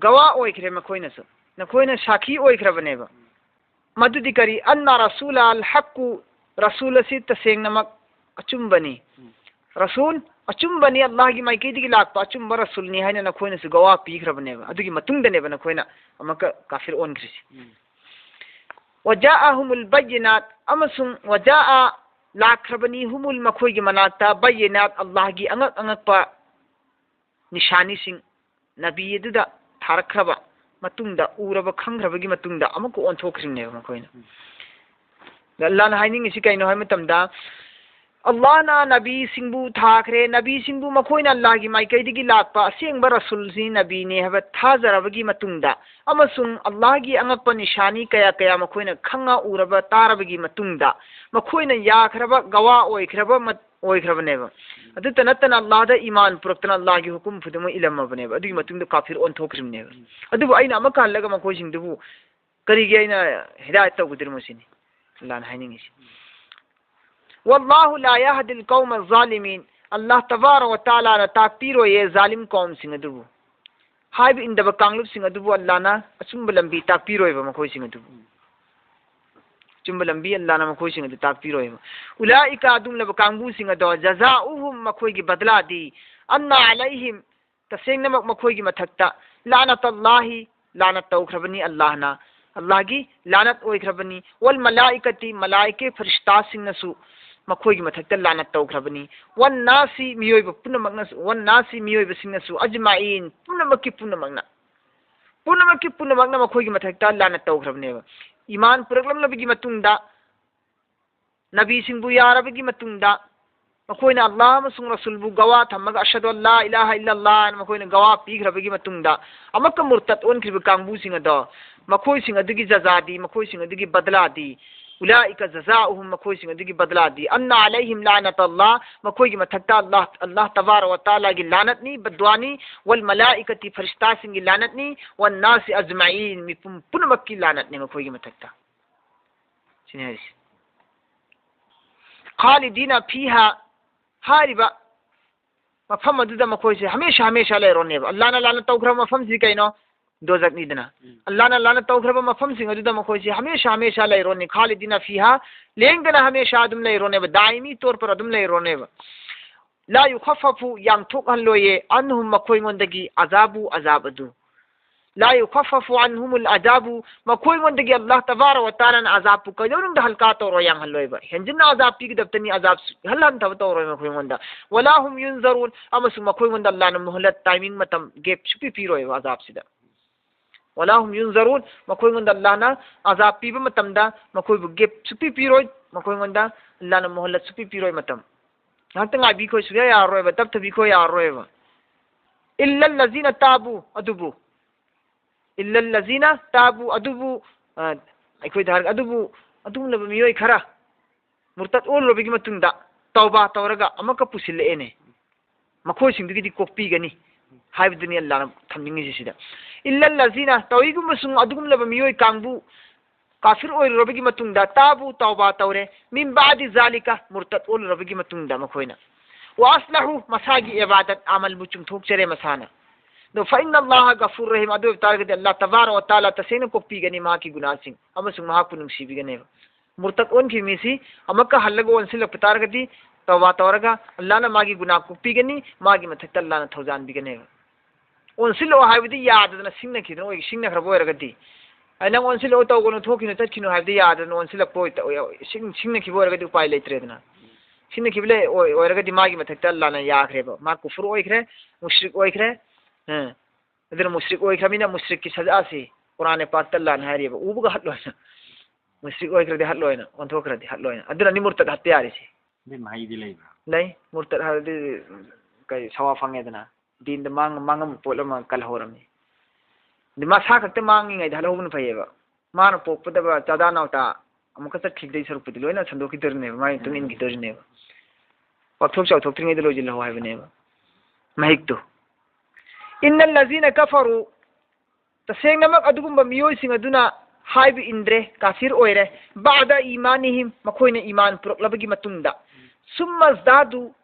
ꯒꯋꯥ ꯑꯣꯏꯈ꯭ꯔꯦ ꯃꯈꯣꯏꯅꯁꯨ, ꯅꯈꯣꯏꯅ ꯁꯥꯈꯤ ꯑꯣꯏꯈ꯭ꯔꯕꯅꯦꯕ꯫ ꯃꯗꯨꯗꯤ ꯀꯔꯤ? "ꯑꯟꯅ ꯔꯁꯨꯂ ꯑꯜ ꯍꯛꯀꯨ", ꯔꯁꯨꯜ ꯑꯁꯤ ꯇꯁꯦꯡꯅꯃꯛ ꯑꯆꯨꯝꯕꯅꯤ꯫ ꯎꯝ꯫ ꯔꯁꯨꯜ ꯑꯆꯨꯝꯕꯅꯤ, ꯑꯜꯂꯥꯍꯒꯤ ꯃꯥꯏꯀꯩꯗꯒꯤ ꯂꯥꯛꯄ ꯑꯆꯨꯝꯕ ꯔꯁꯨꯜꯅꯤ ꯍꯥꯏꯅ ꯅꯈꯣꯏꯅꯁꯨ ꯒꯋꯥ ꯄꯤꯈ꯭ꯔꯕꯅꯦꯕ꯫ ꯑꯗꯨꯒꯤ ꯃꯇꯨꯡꯗꯅꯦꯕ ꯅꯈꯣꯏꯅ ꯑꯃꯨꯛꯀ ꯀꯥꯐꯤꯔ ꯑꯣꯟꯈ꯭ꯔꯤꯁꯤ꯫ ꯎꯝ꯫ "ꯋꯖꯥꯑꯍꯨꯃꯨꯜ ꯕꯌꯤꯅꯥꯠ", ꯑꯃꯁꯨꯡ "ꯋꯖꯥꯑ", ꯂꯥꯛꯈ꯭ꯔꯕꯅꯤ, "ꯍꯨꯃꯨꯜ", ꯃꯈꯣꯏꯒꯤ ꯃꯅꯥꯛꯇ, "ꯕꯌꯤꯅꯥꯠ", ꯑꯜꯂꯥꯍꯒꯤ ꯑꯉꯛ ꯑꯉꯛꯄ ꯅꯤꯁꯥꯅꯤꯁꯤꯡ, ꯅꯕꯤ ꯑꯗꯨꯗ ꯊꯥꯔꯛꯈ꯭ꯔꯕ ꯃꯇꯨꯡꯗ, ꯎꯔꯕ ꯈꯪꯈ꯭ꯔꯕꯒꯤ ꯃꯇꯨꯡꯗ ꯑꯃꯨꯛꯀ ꯑꯣꯟꯊꯣꯛꯈ꯭ꯔꯤꯕꯅꯦꯕ ꯃꯈꯣꯏꯅ꯫ ꯎꯝ꯫ ꯑꯜꯂꯥꯍꯅ ꯍꯥꯏꯅꯤꯡꯉꯤꯁꯤ ꯀꯩꯅꯣ ꯍꯥꯏꯕ ꯃꯇꯝꯗ, ꯑꯜꯂꯥꯍꯅ ꯅꯕꯤꯁꯤꯡꯕꯨ ꯊꯥꯈ꯭ꯔꯦ, ꯅꯕꯤꯁꯤꯡꯕꯨ ꯃꯈꯣꯏꯅ ꯑꯜꯂꯥꯍꯒꯤ ꯃꯥꯏꯀꯩꯗꯒꯤ ꯂꯥꯛꯄ ꯑꯁꯦꯡꯕ ꯔꯁꯨꯜꯁꯤ ꯅꯕꯤꯅꯦ ꯍꯥꯏꯕ ꯊꯥꯖꯔꯕꯒꯤ ꯃꯇꯨꯡꯗ, ꯑꯃꯁꯨꯡ ꯑꯜꯂꯥꯍꯒꯤ ꯑꯉꯛꯄ ꯅꯤꯁꯥꯅꯤ ꯀꯌꯥ ꯀꯌꯥ ꯃꯈꯣꯏꯅ ꯈꯪꯉ ꯎꯔꯕ ꯇꯥꯔꯕꯒꯤ ꯃꯇꯨꯡꯗ, ꯃꯈꯣꯏꯅ ꯌꯥꯈ꯭ꯔꯕ ꯒꯋꯥ ꯑꯣꯏꯈ꯭ꯔꯕ ꯃꯠ-, ꯑꯣꯏꯈ꯭ꯔꯕꯅꯦꯕ꯫ ꯑꯗꯨꯇ ꯅꯠꯇꯅ ꯑꯜꯂꯥꯍꯗ ꯏꯃꯥꯟ ꯄꯨꯔꯛꯇꯅ ꯑꯜꯂꯥꯍꯒꯤ ꯍꯨꯀꯨꯝ ꯈꯨꯗꯤꯡꯃꯛ ꯏꯜꯂꯝꯃꯕꯅꯦꯕ꯫ ꯑꯗꯨꯒꯤ ꯃꯇꯨꯡꯗ ꯀꯥꯐꯤꯔ ꯑꯣꯟꯊꯣꯛꯈ꯭ꯔꯤꯕꯅꯦꯕ꯫ ꯑꯗꯨꯕꯨ ꯑꯩꯅ ꯑꯃꯨꯛꯀ ꯍꯜꯂꯒ ꯃꯈꯣꯏꯁꯤꯡꯗꯨꯕꯨ ꯀꯔꯤꯒꯤ ꯑꯩꯅ ꯍꯤꯗꯥꯌꯠ ꯇꯧꯒꯗꯣꯔꯤꯃꯣ ꯁꯤꯅꯤ ꯑꯜꯂꯥꯍꯅ ꯍꯥꯏꯅꯤꯡꯉꯤꯁꯤ꯫ "ꯋꯥꯜꯂꯥꯍꯨ ꯂꯥ ꯌꯍꯗꯤꯜ ꯀꯧꯃ ꯖꯥꯂꯤꯃꯤꯟ"꯫ ꯑꯜꯂꯥꯍ ꯇꯕꯥꯔꯛ ꯋ ꯇꯥꯂꯥꯅ ꯇꯥꯛꯄꯤꯔꯣꯏꯌꯦ ꯖꯥꯂꯤꯝ ꯀꯧꯝꯁꯤꯡ ꯑꯗꯨꯕꯨ꯫ ꯍꯥꯏꯕ ꯏꯟꯗꯕ ꯀꯥꯡꯂꯨꯞꯁꯤꯡ ꯑꯗꯨꯕꯨ ꯑꯜꯂꯥꯍꯅ ꯑꯆꯨꯝꯕ ꯂꯝꯕꯤ ꯇꯥꯛꯄꯤꯔꯣꯏꯕ ꯃꯈꯣꯏꯁꯤꯡ ꯑꯗꯨꯕꯨ꯫ ꯑꯆꯨꯝꯕ ꯂꯝꯕꯤ ꯑꯜꯂꯥꯍꯅ ꯃꯈꯣꯏꯁꯤꯡ ꯑꯗꯨ ꯇꯥꯛꯄꯤꯔꯣꯏꯕ꯫ "ꯎꯂꯥꯏꯀ" ꯑꯗꯨꯒꯨꯝꯂꯕ ꯀꯥꯡꯕꯨꯁꯤꯡ ꯑꯗꯣ, "ꯖꯖꯥꯎꯍꯨꯝ" ꯃꯈꯣꯏꯒꯤ ꯕꯗꯂꯥꯗꯤ, "ꯑꯟꯅ ꯑꯂꯩꯍꯤꯝ" ꯇꯁꯦꯡꯅꯃꯛ ꯃꯈꯣꯏꯒꯤ ꯃꯊꯛꯇ "ꯂꯥꯅꯇꯜꯂꯥꯍꯤ" ꯂꯥꯅꯠ ꯇꯧꯈ꯭ꯔꯕꯅꯤ ꯑꯜꯂꯥꯍꯅ, ꯑꯜꯂꯥꯍꯒꯤ ꯂꯥꯅꯠ ꯑꯣꯏꯈ꯭ꯔꯕꯅꯤ, "ꯋꯜ ꯃꯂꯥꯏꯀꯇꯤ" ꯃꯂꯥꯏꯀꯦ ꯐꯔꯤꯁꯇꯥꯁꯤꯡꯅꯁꯨ ꯃꯈꯣꯏꯒꯤ ꯃꯊꯛꯇ ꯂꯥꯅꯠ ꯇꯧꯈ꯭ꯔꯕꯅꯤ, "ꯋꯟ ꯅꯥꯁꯤ" ꯃꯤꯑꯣꯏꯕ ꯄꯨꯝꯅꯃꯛꯅꯁꯨ, "ꯋꯟ ꯅꯥꯁꯤ" ꯃꯤꯑꯣꯏꯕꯁꯤꯡꯅꯁꯨ, "ꯑꯖꯃꯥꯏꯟ" ꯄꯨꯝꯅꯃꯛꯀꯤ ꯄꯨꯝꯅꯃꯛꯅ, ꯄꯨꯝꯅꯃꯛꯀꯤ ꯄꯨꯝꯅꯃꯛꯅ ꯃꯈꯣꯏꯒꯤ ꯃꯊꯛꯇ ꯂꯥꯅꯠ ꯇꯧꯈ꯭ꯔꯕꯅꯦꯕ꯫ ꯏꯃꯥꯟ ꯄꯨꯔꯛꯂꯝꯂꯕꯒꯤ ꯃꯇꯨꯡꯗ, ꯅꯕꯤꯁꯤꯡꯕꯨ ꯌꯥꯔꯕꯒꯤ ꯃꯇꯨꯡꯗ, ꯃꯈꯣꯏꯅ ꯑꯜꯂꯥꯍ ꯑꯃꯁꯨꯡ ꯔꯁꯨꯜꯕꯨ ꯒꯋꯥ ꯊꯝꯃꯒ "ꯑꯁꯍꯗꯨ ꯑꯜꯂꯥ ꯏꯂꯥꯍ ꯏꯜꯂꯜꯂꯥꯍ" ꯍꯥꯏꯅ ꯃꯈꯣꯏꯅ ꯒꯋꯥ ꯄꯤꯈ꯭ꯔꯕꯒꯤ ꯃꯇꯨꯡꯗ, ꯑꯃꯨꯛꯀ ꯃꯨꯔꯇꯠ ꯑꯣꯟꯈ꯭ꯔꯤꯕ ꯀꯥꯡꯕꯨꯁꯤꯡ ꯑꯗꯣ, ꯃꯈꯣꯏꯁꯤꯡ ꯑꯗꯨꯒꯤ ꯖꯖꯥꯗꯤ, ꯃꯈꯣꯏꯁꯤꯡ ꯑꯗꯨꯒꯤ ꯕꯗꯂꯥꯗꯤ, "ꯎꯂꯥꯏꯀ ꯖꯖꯥꯎꯍꯨꯝ", ꯃꯈꯣꯏꯁꯤꯡ ꯑꯗꯨꯒꯤ ꯕꯗꯂꯥꯗꯤ, "ꯑꯟꯅ ꯑꯂꯩꯍꯤꯝ ꯂꯥꯅꯇꯜꯂꯥꯍ", ꯃꯈꯣꯏꯒꯤ ꯃꯊꯛꯇ ꯑꯜꯂꯥꯍ, ꯑꯜꯂꯥꯍ ꯇꯕꯥꯔꯛ ꯋ ꯇꯥꯂꯥꯒꯤ ꯂꯥꯅꯠꯅꯤ, ꯕꯗ꯭ꯋꯥꯅꯤ, "ꯋꯜ ꯃꯂꯥꯏꯀꯇꯤ", ꯐꯔꯤꯁꯇꯥꯁꯤꯡꯒꯤ ꯂꯥꯅꯠꯅꯤ, "ꯋꯟ ꯅꯥꯁꯤ ꯑꯖꯃꯥꯏꯟ", ꯃꯤꯄꯨꯝ ꯄꯨꯝꯅꯃꯛꯀꯤ ꯂꯥꯅꯠꯅꯤ ꯃꯈꯣꯏꯒꯤ ꯃꯊꯛꯇ꯫ ꯁꯤꯅꯤ ꯍꯥꯏꯔꯤꯁꯤ꯫ "ꯈꯥꯂꯤꯗꯤꯅ ꯐꯤꯍꯥ" ꯍꯥꯏꯔꯤꯕ ꯃꯐꯝ ꯑꯗꯨꯗ ꯃꯈꯣꯏꯁꯦ ꯍꯃꯦꯁꯥ ꯍꯃꯦꯁꯥ ꯂꯩꯔꯣꯅꯦꯕ꯫ ꯑꯜꯂꯥꯍꯅ ꯂꯥꯅꯠ ꯇꯧꯈ꯭ꯔꯕ ꯃꯐꯝꯁꯤ ꯀꯩꯅꯣ? ꯗꯣꯖꯛꯅꯤꯗꯅ꯫ ꯎꯝ꯫ ꯑꯜꯂꯥꯍꯅ ꯂꯥꯅꯠ ꯇꯧꯈ꯭ꯔꯕ ꯃꯐꯝꯁꯤꯡ ꯑꯗꯨꯗ ꯃꯈꯣꯏꯁꯦ ꯍꯃꯦꯁꯥ ꯍꯃꯦꯁꯥ ꯂꯩꯔꯣꯅꯤ꯫ "ꯈꯥꯂꯤꯗꯤꯅ ꯐꯤꯍꯥ", ꯂꯦꯡꯗꯅ ꯍꯃꯦꯁꯥ ꯑꯗꯨꯝ ꯂꯩꯔꯣꯅꯦꯕ, ꯗꯥꯏꯃꯤ ꯇꯣꯔ ꯄꯔ ꯑꯗꯨꯝ ꯂꯩꯔꯣꯅꯦꯕ꯫ "ꯂꯥ ꯌꯨꯈꯐꯐꯨ", ꯌꯥꯡꯊꯣꯛꯍꯜꯂꯣꯏꯌꯦ, "ꯑꯟꯍꯨꯝ", ꯃꯈꯣꯏꯉꯣꯟꯗꯒꯤ, "ꯑꯖꯥꯕꯨ", ꯑꯖꯥꯕ ꯑꯗꯨ꯫ "ꯂꯥ ꯌꯨꯈꯐꯐꯨ ꯑꯟꯍꯨꯃꯨꯜ ꯑꯖꯥꯕꯨ", ꯃꯈꯣꯏꯉꯣꯟꯗꯒꯤ ꯑꯜꯂꯥꯍ ꯇꯕꯥꯔꯛ ꯋ ꯇꯥꯂꯥꯅ ꯑꯖꯥꯕꯄꯨ ꯀꯩꯗꯧꯅꯨꯡꯗ ꯍꯜꯀꯥ ꯇꯧꯔꯣꯏ, ꯌꯥꯡꯍꯜꯂꯣꯏꯕ꯫ ꯍꯦꯟꯖꯤꯟꯅ ꯑꯖꯥꯕ ꯄꯤꯒꯗꯕꯇꯅꯤ, ꯑꯖꯥꯕ ꯁꯨꯛꯍꯜ ꯍꯟꯊꯕ ꯇꯧꯔꯣꯏ ꯃꯈꯣꯏꯉꯣꯟꯗ꯫ "ꯋꯂꯥ ꯍꯨꯝ ꯌꯨꯟꯖꯔꯨꯟ", ꯑꯃꯁꯨꯡ ꯃꯈꯣꯏꯉꯣꯟꯗ ꯑꯜꯂꯥꯍꯅ ꯃꯨꯍꯂꯠ, ꯇꯥꯏꯃꯤꯡ, ꯃꯇꯝ, ꯒꯦꯞ ꯁꯨꯄꯤ ꯄꯤꯔꯣꯏꯕ ꯑꯖꯥꯕꯁꯤꯗ꯫ "ꯋꯂꯥ ꯍꯨꯝ ꯌꯨꯟꯖꯔꯨꯟ", ꯃꯈꯣꯏꯉꯣꯟꯗ ꯑꯜꯂꯥꯍꯅ ꯑꯖꯥꯕ ꯄꯤꯕ ꯃꯇꯝꯗ ꯃꯈꯣꯏꯕꯨ ꯒꯦꯞ ꯁꯨꯛꯄꯤ ꯄꯤꯔꯣꯏ, ꯃꯈꯣꯏꯉꯣꯟꯗ ꯑꯜꯂꯥꯍꯅ ꯃꯣꯍꯂꯠ ꯁꯨꯛꯄꯤ ꯄꯤꯔꯣꯏ꯫ ꯃꯇꯝ ꯉꯥꯏꯍꯥꯛꯇ ꯉꯥꯏꯕꯤꯈꯣꯏ, ꯁꯨꯛꯌꯥ ꯌꯥꯔꯔꯣꯏꯕ, ꯇꯞꯊꯕꯤꯈꯣꯏ ꯌꯥꯔꯔꯣꯏꯕ꯫ "ꯏꯜꯂꯜ ꯂꯖꯤꯅ ꯇꯥꯕꯨ", ꯑꯗꯨꯕꯨ, "ꯏꯜꯂꯜ ꯂꯖꯤꯅ ꯇꯥꯕꯨ", ꯑꯗꯨꯕꯨ, ꯑ, ꯑꯩꯈꯣꯏꯗ ꯍꯥꯏꯔꯒ, ꯑꯗꯨꯕꯨ ꯑꯗꯨꯒꯨꯝꯂꯕ ꯃꯤꯑꯣꯏ ꯈꯔ ꯃꯨꯔꯇꯠ ꯑꯣꯜꯂꯨꯔꯕꯒꯤ ꯃꯇꯨꯡꯗ ꯇꯧꯕꯥ ꯇꯧꯔꯒ ꯑꯃꯨꯛꯀ ꯄꯨꯁꯤꯜꯂꯛꯑꯦꯅꯦ, ꯃꯈꯣꯏꯁꯤꯡꯗꯨꯒꯤꯗꯤ ꯀꯣꯛꯄꯤꯒꯅꯤ ꯍꯥꯏꯕꯗꯨꯅꯤ ꯑꯜꯂꯥꯍꯅ ꯊꯝꯅꯤꯡꯉꯤꯁꯤ ꯁꯤꯗ꯫ "ꯏꯜꯂꯜ ꯂꯖꯤꯅ", ꯇꯧꯏꯒꯨꯝꯕꯁꯨꯡ ꯑꯗꯨꯒꯨꯝꯂꯕ ꯃꯤꯑꯣꯏ ꯀꯥꯡꯕꯨ ꯀꯥꯐꯤꯔ ꯑꯣꯏꯔꯨꯔꯕꯒꯤ ꯃꯇꯨꯡꯗ, "ꯇꯥꯕꯨ", ꯇꯧꯕꯥ ꯇꯧꯔꯦ, "ꯃꯤꯟ ꯕꯥꯗꯤ ꯖꯥꯂꯤꯀ", ꯃꯨꯔꯇꯠ ꯑꯣꯜꯂꯨꯔꯕꯒꯤ ꯃꯇꯨꯡꯗ ꯃꯈꯣꯏꯅ, "ꯋꯥ ꯑꯁꯂꯥꯍꯨ", ꯃꯁꯥꯒꯤ ꯏꯕꯥꯗꯠ ꯑꯃꯜꯕꯨ ꯆꯨꯝꯊꯣꯛꯆꯔꯦ ꯃꯁꯥꯅ꯫ ꯑꯗꯣ "ꯐ ꯏꯟꯅ ꯑꯜꯂꯥꯍ ꯒꯐꯨꯔ ꯔꯍꯤꯝ", ꯑꯗꯨ ꯑꯣꯏꯕ ꯇꯥꯔꯒꯗꯤ ꯑꯜꯂꯥꯍ ꯇꯕꯥꯔꯛ ꯋ ꯇꯥꯂꯥ ꯇꯁꯦꯡꯅ ꯀꯣꯛꯄꯤꯒꯅꯤ ꯃꯍꯥꯛꯀꯤ ꯒꯨꯅꯥꯁꯤꯡ ꯑꯃꯁꯨꯡ ꯃꯍꯥꯛꯄꯨ ꯅꯨꯡꯁꯤꯕꯤꯒꯅꯦꯕ꯫ ꯃꯨꯔꯇꯠ ꯑꯣꯟꯈꯤꯕ ꯃꯤꯁꯤ ꯑꯃꯨꯛꯀ ꯍꯜꯂꯒ ꯑꯣꯟꯁꯤꯜꯂꯛꯄ ꯇꯥꯔꯒꯗꯤ, ꯇꯧꯕꯥ ꯇꯧꯔꯒ ꯑꯜꯂꯥꯍꯅ ꯃꯥꯒꯤ ꯒꯨꯅꯥ ꯀꯣꯛꯄꯤꯒꯅꯤ, ꯃꯥꯒꯤ ꯃꯊꯛꯇ ꯑꯜꯂꯥꯍꯅ ꯊꯧꯖꯥꯟꯕꯤꯒꯅꯦꯕ꯫ ꯑꯣꯟꯁꯤꯜꯂꯛꯑꯣ ꯍꯥꯏꯕꯗꯤ ꯌꯥꯗꯗꯅ ꯁꯤꯡꯅꯈꯤꯗꯅ ꯑꯣꯏ-, ꯁꯤꯡꯅꯈ꯭ꯔꯕ ꯑꯣꯏꯔꯒꯗꯤ, "ꯑꯩ ꯅꯪ ꯑꯣꯟꯁꯤꯜꯂꯛꯑꯣ, ꯇꯧꯒꯅꯨ, ꯊꯣꯛꯈꯤꯅꯨ, ꯆꯠꯈꯤꯅꯨ" ꯍꯥꯏꯕꯗꯤ ꯌꯥꯗꯗꯅ ꯑꯣꯟꯁꯤꯜꯂꯛꯄ ꯑꯣꯏ-, ꯑꯣꯏ-, ꯁꯤꯡ-, ꯁꯤꯡꯅꯈꯤꯕ ꯑꯣꯏꯔꯒꯗꯤ ꯎꯄꯥꯏ ꯂꯩꯇ꯭ꯔꯦꯗꯅ꯫ ꯁꯤꯡꯅꯈꯤꯕ ꯂꯩ-, ꯑꯣꯏ-, ꯑꯣꯏꯔꯒꯗꯤ ꯃꯥꯒꯤ ꯃꯊꯛꯇ ꯑꯜꯂꯥꯍꯅ ꯌꯥꯈ꯭ꯔꯦꯕ, ꯃꯥ ꯀꯨꯐꯨꯔ ꯑꯣꯏꯈ꯭ꯔꯦ, ꯃꯨꯁ꯭ꯔꯤꯛ ꯑꯣꯏꯈ꯭ꯔꯦ꯫ ꯑ, ꯑꯗꯨꯅ ꯃꯨꯁ꯭ꯔꯤꯛ ꯑꯣꯏꯈ꯭ꯔꯕꯅꯤꯅ ꯃꯨꯁ꯭ꯔꯤꯛꯀꯤ ꯁꯖꯥꯁꯤ ꯀꯨꯔꯥꯟ ꯄꯥꯛꯇ ꯑꯜꯂꯥꯍꯅ ꯍꯥꯏꯔꯤꯕ, ꯎꯕꯒ ꯍꯠꯂꯣꯏꯅ꯫ ꯃꯨꯁ꯭ꯔꯤꯛ ꯑꯣꯏꯈ꯭ꯔꯗꯤ ꯍꯠꯂꯣꯏꯅ, ꯑꯣꯟꯊꯣꯛꯈ꯭ꯔꯗꯤ ꯍꯠꯂꯣꯏꯅ꯫ ꯑꯗꯨꯅꯅꯤ ꯃꯨꯔꯇꯠ ꯍꯠꯄ ꯌꯥꯔꯤꯁꯦ꯫ ꯑꯗꯨꯏ ꯃꯍꯩꯗꯤ ꯂꯩꯕ꯭ꯔꯥ? ꯂꯩ꯫ ꯃꯨꯔꯇꯠ ꯍꯥꯏꯔꯗꯤ ꯀꯩ ꯁꯋꯥ ꯐꯪꯉꯦꯗꯅ, ꯗꯤꯟꯗ ꯃꯥꯡ-, ꯃꯥꯡꯉꯝꯕ ꯄꯣꯠ ꯑꯃ ꯀꯜꯍꯧꯔꯝꯅꯤ꯫ ꯑꯗꯨ ꯃꯁꯥ ꯈꯛꯇ ꯃꯥꯡꯉꯤꯉꯩꯗ ꯍꯠꯍꯧꯕꯅ ꯐꯩꯌꯦꯕ꯫ ꯃꯥꯅ ꯄꯣꯛꯄꯗꯕ ꯆꯥꯗꯥ ꯅꯥꯎꯇꯥ ꯑꯃꯨꯛꯀ ꯆꯠꯈꯤꯕꯗꯩ ꯁꯔꯨꯛꯄꯨꯗꯤ ꯂꯣꯏꯅ ꯁꯟꯗꯣꯛꯈꯤꯗꯣꯔꯤꯅꯦꯕ, ꯃꯥꯒꯤ ꯃꯇꯨꯡ ꯎꯝ꯫ ꯏꯟꯈꯤꯗꯣꯔꯤꯅꯦꯕ꯫ ꯋꯥꯊꯣꯛ ꯆꯥꯎꯊꯣꯛꯇ꯭ꯔꯤꯉꯩꯗ ꯂꯣꯏꯁꯤꯜꯍꯧ ꯍꯥꯏꯕꯅꯦꯕ ꯃꯍꯤꯛꯇꯨ꯫ "ꯏꯟꯅꯜ ꯂꯖꯤꯅ ꯀꯐꯔꯨ", ꯇꯁꯦꯡꯅꯃꯛ ꯑꯗꯨꯒꯨꯝꯕ ꯃꯤꯑꯣꯏꯁꯤꯡ ꯑꯗꯨꯅ ꯍꯥꯏꯕ ꯏꯟꯗ꯭ꯔꯦ, ꯀꯥꯐꯤꯔ ꯑꯣꯏꯔꯦ, "ꯕꯥꯗ ꯏꯃꯥꯅꯤꯍꯤꯝ", ꯃꯈꯣꯏꯅ ꯏꯃꯥꯟ ꯄꯨꯔꯛꯂꯕꯒꯤ ꯃꯇꯨꯡꯗ, "ꯁꯨꯝꯃ ꯏꯖꯗꯥꯗꯨ",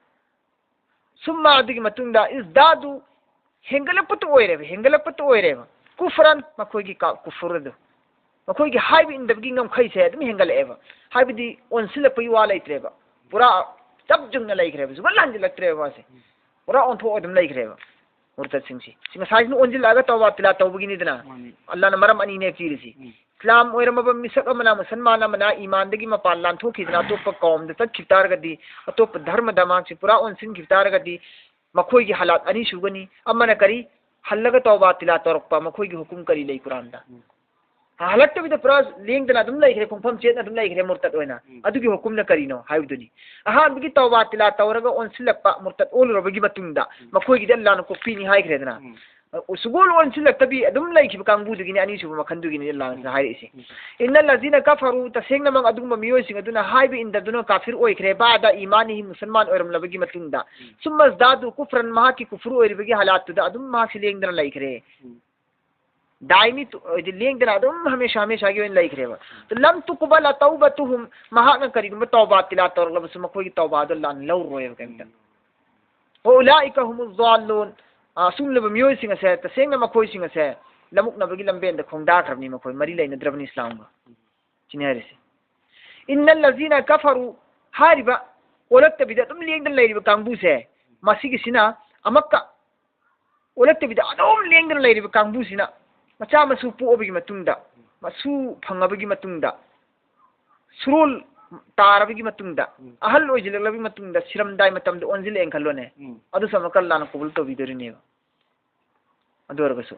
ꯁꯨꯝꯃ ꯑꯗꯨꯒꯤ ꯃꯇꯨꯡꯗ, "ꯏꯖꯗꯥꯗꯨ", ꯍꯦꯟꯒꯠꯂꯛꯄꯇ ꯑꯣꯏꯔꯦꯕ, ꯍꯦꯟꯒꯠꯂꯛꯄꯇ ꯑꯣꯏꯔꯦꯕ, "ꯀꯨꯐ꯭ꯔꯟ", ꯃꯈꯣꯏꯒꯤ ꯀꯥ-, ꯀꯨꯐꯨꯔ ꯑꯗꯨ, ꯃꯈꯣꯏꯒꯤ ꯍꯥꯏꯕ ꯏꯟꯗꯕꯒꯤ ꯉꯝꯈꯩꯁꯦ ꯑꯗꯨꯝ ꯍꯦꯟꯒꯠꯂꯛꯑꯦꯕ꯫ ꯍꯥꯏꯕꯗꯤ ꯑꯣꯟꯁꯤꯜꯂꯛꯄꯒꯤ ꯋꯥ ꯂꯩꯇ꯭ꯔꯦꯕ, ꯄꯨꯔꯥ ꯆꯞ ꯌꯨꯡꯅ ꯂꯩꯈ꯭ꯔꯦꯕ, ꯁꯨꯡꯍꯟ ꯍꯟꯖꯤꯜꯂꯛꯇ꯭ꯔꯦꯕ ꯃꯥꯁꯦ꯫ ꯄꯨꯔꯥ ꯑꯣꯟꯊꯣꯛꯑ ꯑꯗꯨꯝ ꯂꯩꯈ꯭ꯔꯦꯕ ꯃꯨꯔꯇꯠꯁꯤꯡꯁꯤ꯫ ꯁꯤ ꯉꯁꯥꯏꯁꯤꯅ ꯑꯣꯟꯁꯤꯜꯂꯛꯑꯒ ꯇꯧꯕꯥ ꯇꯤꯂꯥ ꯇꯧꯕꯒꯤꯅꯤꯗꯅ꯫ ꯃꯥꯅꯤ꯫ ꯑꯜꯂꯥꯍꯅ ꯃꯔꯝ ꯑꯅꯤꯅꯦ ꯄꯤꯔꯤꯁꯤ꯫ ꯎꯝ꯫ ꯏꯁꯂꯥꯝ ꯑꯣꯏꯔꯝꯃꯕ ꯃꯤꯁꯛ ꯑꯃꯅ, ꯃꯨꯁꯜꯃꯥꯟ ꯑꯃꯅ ꯏꯃꯥꯟꯗꯒꯤ ꯃꯄꯥꯟ ꯂꯥꯟꯊꯣꯛꯈꯤꯗꯅ ꯑꯇꯣꯞꯄ ꯀꯧꯝꯗ ꯆꯠꯈꯤꯕ ꯇꯥꯔꯒꯗꯤ, ꯑꯇꯣꯞꯄ ꯙꯔꯃꯗ ꯃꯍꯥꯛꯁꯤ ꯄꯨꯔꯥ ꯑꯣꯟꯁꯤꯟꯈꯤꯕ ꯇꯥꯔꯒꯗꯤ, ꯃꯈꯣꯏꯒꯤ ꯍꯥꯂꯥꯠ ꯑꯅꯤ ꯁꯨꯒꯅꯤ꯫ ꯑꯃꯅ ꯀꯔꯤ? ꯍꯜꯂꯒ ꯇꯧꯕꯥ ꯇꯤꯂꯥ ꯇꯧꯔꯛꯄ, ꯃꯈꯣꯏꯒꯤ ꯍꯨꯀꯨꯝ ꯀꯔꯤ ꯂꯩ ꯀꯨꯔꯥꯟꯗ? ꯎꯝ꯫ ꯍꯜꯂꯛꯇꯕꯤꯗ ꯄꯨꯔꯥ ꯂꯦꯡꯗꯅ ꯑꯗꯨꯝ ꯂꯩꯈ꯭ꯔꯦ, ꯈꯣꯡꯐꯝ ꯆꯦꯠꯅ ꯑꯗꯨꯝ ꯂꯩꯈ꯭ꯔꯦ, ꯃꯨꯔꯇꯠ ꯑꯣꯏꯅ꯫ ꯎꯝ꯫ ꯑꯗꯨꯒꯤ ꯍꯨꯀꯨꯝꯅ ꯀꯔꯤꯅꯣ ꯍꯥꯏꯕꯗꯨꯅꯤ꯫ ꯑꯍꯥꯟꯕꯒꯤ ꯇꯧꯕꯥ ꯇꯤꯂꯥ ꯇꯧꯔꯒ ꯑꯣꯟꯁꯤꯜꯂꯛꯄ, ꯃꯨꯔꯇꯠ ꯑꯣꯜꯂꯨꯔꯕꯒꯤ ꯃꯇꯨꯡꯗ ꯎꯝ꯫ ꯃꯈꯣꯏꯒꯤꯗꯤ ꯑꯜꯂꯥꯍꯅ ꯀꯣꯛꯄꯤꯅꯤ ꯍꯥꯏꯈ꯭ꯔꯦꯗꯅ꯫ ꯎꯝ꯫ ꯑ, ꯁꯨꯒꯣꯜ ꯑꯣꯟꯁꯤꯜꯂꯛꯇꯕꯤ ꯑꯗꯨꯝ ꯂꯩꯈꯤꯕ ꯀꯥꯡꯕꯨꯗꯨꯒꯤꯅꯤ ꯑꯅꯤꯁꯨꯕ ꯃꯈꯜꯗꯨꯒꯤꯅꯤ ꯑꯜꯂꯥꯍꯅ ꯎꯝ꯫ ꯍꯥꯏꯔꯛꯏꯁꯦ꯫ ꯎꯝ꯫ "ꯏꯟꯅ ꯂꯖꯤꯅ ꯀꯐꯔꯨ", ꯇꯁꯦꯡꯅꯃꯛ ꯑꯗꯨꯒꯨꯝꯕ ꯃꯤꯑꯣꯏꯁꯤꯡ ꯑꯗꯨꯅ ꯍꯥꯏꯕ ꯏꯟꯗꯗꯨꯅ ꯀꯥꯐꯤꯔ ꯑꯣꯏꯈ꯭ꯔꯦ, "ꯕꯥꯗ ꯏꯃꯥꯅꯤꯍꯤ", ꯃꯨꯁꯜꯃꯥꯟ ꯑꯣꯏꯔꯝꯂꯕꯒꯤ ꯃꯇꯨꯡꯗ꯫ ꯎꯝ꯫ "ꯁꯨꯝꯃ ꯖꯗꯥꯗꯨ ꯀꯨꯐ꯭ꯔꯟ", ꯃꯍꯥꯛꯀꯤ ꯀꯨꯐꯨꯔ ꯑꯣꯏꯔꯤꯕꯒꯤ ꯍꯥꯂꯥꯠꯇꯨꯗ ꯑꯗꯨꯝ ꯃꯍꯥꯛꯁꯤ ꯂꯦꯡꯗꯅ ꯂꯩꯈ꯭ꯔꯦ꯫ ꯎꯝ꯫ ꯗꯥꯏꯃꯤ ꯇꯨ-, ꯍꯥꯏꯗꯤ ꯂꯦꯡꯗꯅ ꯑꯗꯨꯝ ꯍꯃꯦꯁꯥ ꯍꯃꯦꯁꯥꯒꯤ ꯑꯣꯏꯅ ꯂꯩꯈ꯭ꯔꯦꯕ꯫ "ꯂꯝ ꯇꯨꯀꯨꯕꯂ ꯇꯧꯕꯇꯨꯍꯨꯝ", ꯃꯍꯥꯛꯅ ꯀꯔꯤꯒꯨꯝꯕ ꯇꯧꯕꯥ ꯇꯤꯂꯥ ꯇꯧꯔꯛꯂꯕꯁꯨ ꯃꯈꯣꯏꯒꯤ ꯇꯧꯕꯥꯗꯣ ꯂꯥꯟ ꯂꯧꯔꯣꯏꯕ ꯀꯩꯝꯇ꯫ ꯎꯝ꯫ "ꯋꯥ ꯎꯂꯥꯏꯀ ꯍꯨꯃꯨ ꯖꯥꯜꯂꯨꯟ", ꯑꯁꯨꯝꯂꯕ ꯃꯤꯑꯣꯏꯁꯤꯡ ꯑꯁꯦ, ꯇꯁꯦꯡꯅ ꯃꯈꯣꯏꯁꯤꯡ ꯑꯁꯦ ꯂꯃꯨꯛꯅꯕꯒꯤ ꯂꯝꯕꯦꯟꯗ ꯈꯣꯡꯗꯥꯈ꯭ꯔꯕꯅꯤ, ꯃꯈꯣꯏ ꯃꯔꯤ ꯂꯩꯅꯗ꯭ꯔꯕꯅꯤ ꯏꯁꯂꯥꯝꯒ꯫ ꯁꯤꯅꯤ ꯍꯥꯏꯔꯤꯁꯦ꯫ "ꯏꯟꯅ ꯂꯖꯤꯅ ꯀꯐꯔꯨ", ꯍꯥꯏꯔꯤꯕ ꯑꯣꯜꯂꯛꯇꯕꯤꯗ ꯑꯗꯨꯝ ꯂꯦꯡꯗꯅ ꯂꯩꯔꯤꯕ ꯀꯥꯡꯕꯨꯁꯦ, ꯃꯁꯤꯒꯤꯁꯤꯅ ꯑꯃꯛꯀ ꯑꯣꯜꯂꯛꯇꯕꯤꯗ ꯑꯗꯨꯝ ꯂꯦꯡꯗꯅ ꯂꯩꯔꯤꯕ ꯀꯥꯡꯕꯨꯁꯤꯅ ꯃꯆꯥ ꯃꯁꯨ ꯄꯣꯛꯑꯕꯒꯤ ꯃꯇꯨꯡꯗ, ꯃꯁꯨ ꯐꯪꯉꯕꯒꯤ ꯃꯇꯨꯡꯗ, ꯁꯨꯔꯣꯜ ꯇꯥꯔꯕꯒꯤ ꯃꯇꯨꯡꯗ, ꯎꯝ꯫ ꯑꯍꯜ ꯑꯣꯏꯁꯤꯜꯂꯛꯂꯕꯒꯤ ꯃꯇꯨꯡꯗ, ꯁꯤꯔꯝꯗꯥꯏ ꯃꯇꯝꯗ ꯑꯣꯟꯁꯤꯜꯂꯛꯑꯦꯅ ꯈꯜꯂꯣꯅꯦ꯫ ꯎꯝ꯫ ꯑꯗꯨꯁꯨ ꯑꯃꯨꯛꯀ ꯂꯥꯟꯅ ꯀꯕꯨꯜ ꯇꯧꯕꯤꯗꯣꯔꯤꯅꯦꯕ꯫ ꯑꯗꯨ ꯑꯣꯏꯔꯒꯁꯨ꯫